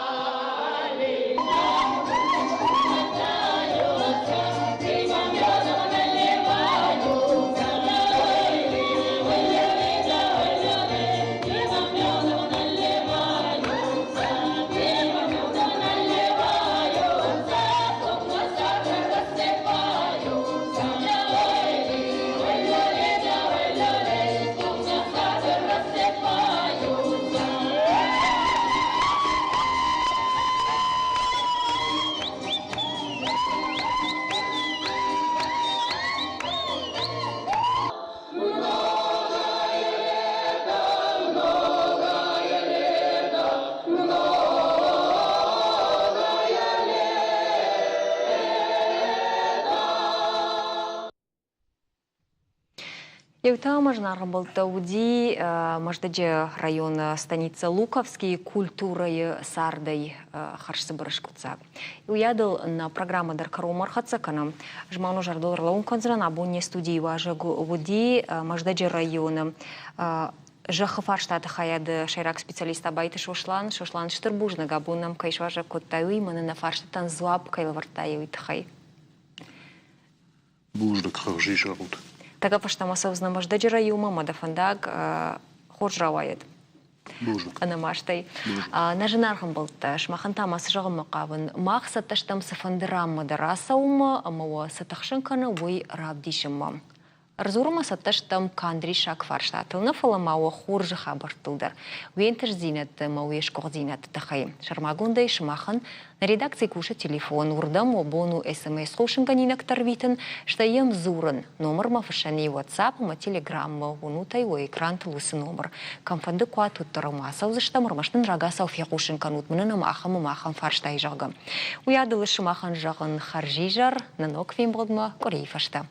S1: Еу та ма зынаргъ ӕмбӕлттӕ уыди Мӕздӕджы районы станицӕ Луковскийы культурӕйы цардӕй хӕрзцыбыр скъуыддзаг. Уыйадыл нӕ программӕ дӕр кӕронмӕ ӕрхӕццӕ кӕнӕм. Ӕз ма уын зӕрдыл ӕрлӕууын кӕндзынӕн, абон не студийы уазӕг уыди Мӕздӕджы районы зӕххы фарстаты хайады сӕйраг специалист Абайты Сослан. Сослан, стыр бузныг, абон нӕм кӕй суазӕг кодтай, уый мӕнӕ нӕ фарстытӕн дзуапп кӕй лӕвӕрдтай, уый тыххӕй.
S2: Бузныг, хӕрзизӕр ут.
S1: Тӕккӕ фӕстӕмӕ цӕудзынӕ Мӕздӕджы районмӕ ӕмӕ дӕ фӕндаг хорз рауайӕд.
S2: Бузныг.
S1: Ӕнӕмастӕй. Нӕ зынаргъ ӕмбӕлттӕ, сымахӕн та ма цы зӕгъынмӕ хъавын? Мах цӕттӕ стӕм цыфӕнды ранмӕ дӕр ацӕуынмӕ ӕмӕ уӕ цы тыхсын кӕны, уый равдисынмӕ. Ӕрдзурынмӕ цӕттӕ стӕм канд риссаг фарстатыл нӕ, фӕлӕ ма уӕ хорзы хабӕрттыл дӕр. Уе нтыстдзинӕдты ӕмӕ уе сгуыхтдзинӕдты тыххӕй. Сӕрмагондӕй сымахӕн нӕ редакцийы кусы телефон, уырдӕм уӕ бон у СМС-хъусынгӕнинӕгтӕ рвитын, стӕй йӕм дзурын. Номырмӕ фыссӕн и WhatsApp ӕмӕ Telegram-мӕ, уынут ӕй уӕ экрантыл уыцы номыр. Кӕмфӕнды куы уат, уӕддӕр ӕм ацӕудзыстӕм, ӕрмӕст нын рагацау фехъусын кӕнут, мӕнӕн ӕм ахӕм ӕмӕ ахӕм фарстайы, зӕгъгӕ. Уыйадыл сымахӕн зӕгъын хӕрзизӕр, нӕ ног фембӕлдмӕ къуырийы фӕстӕ.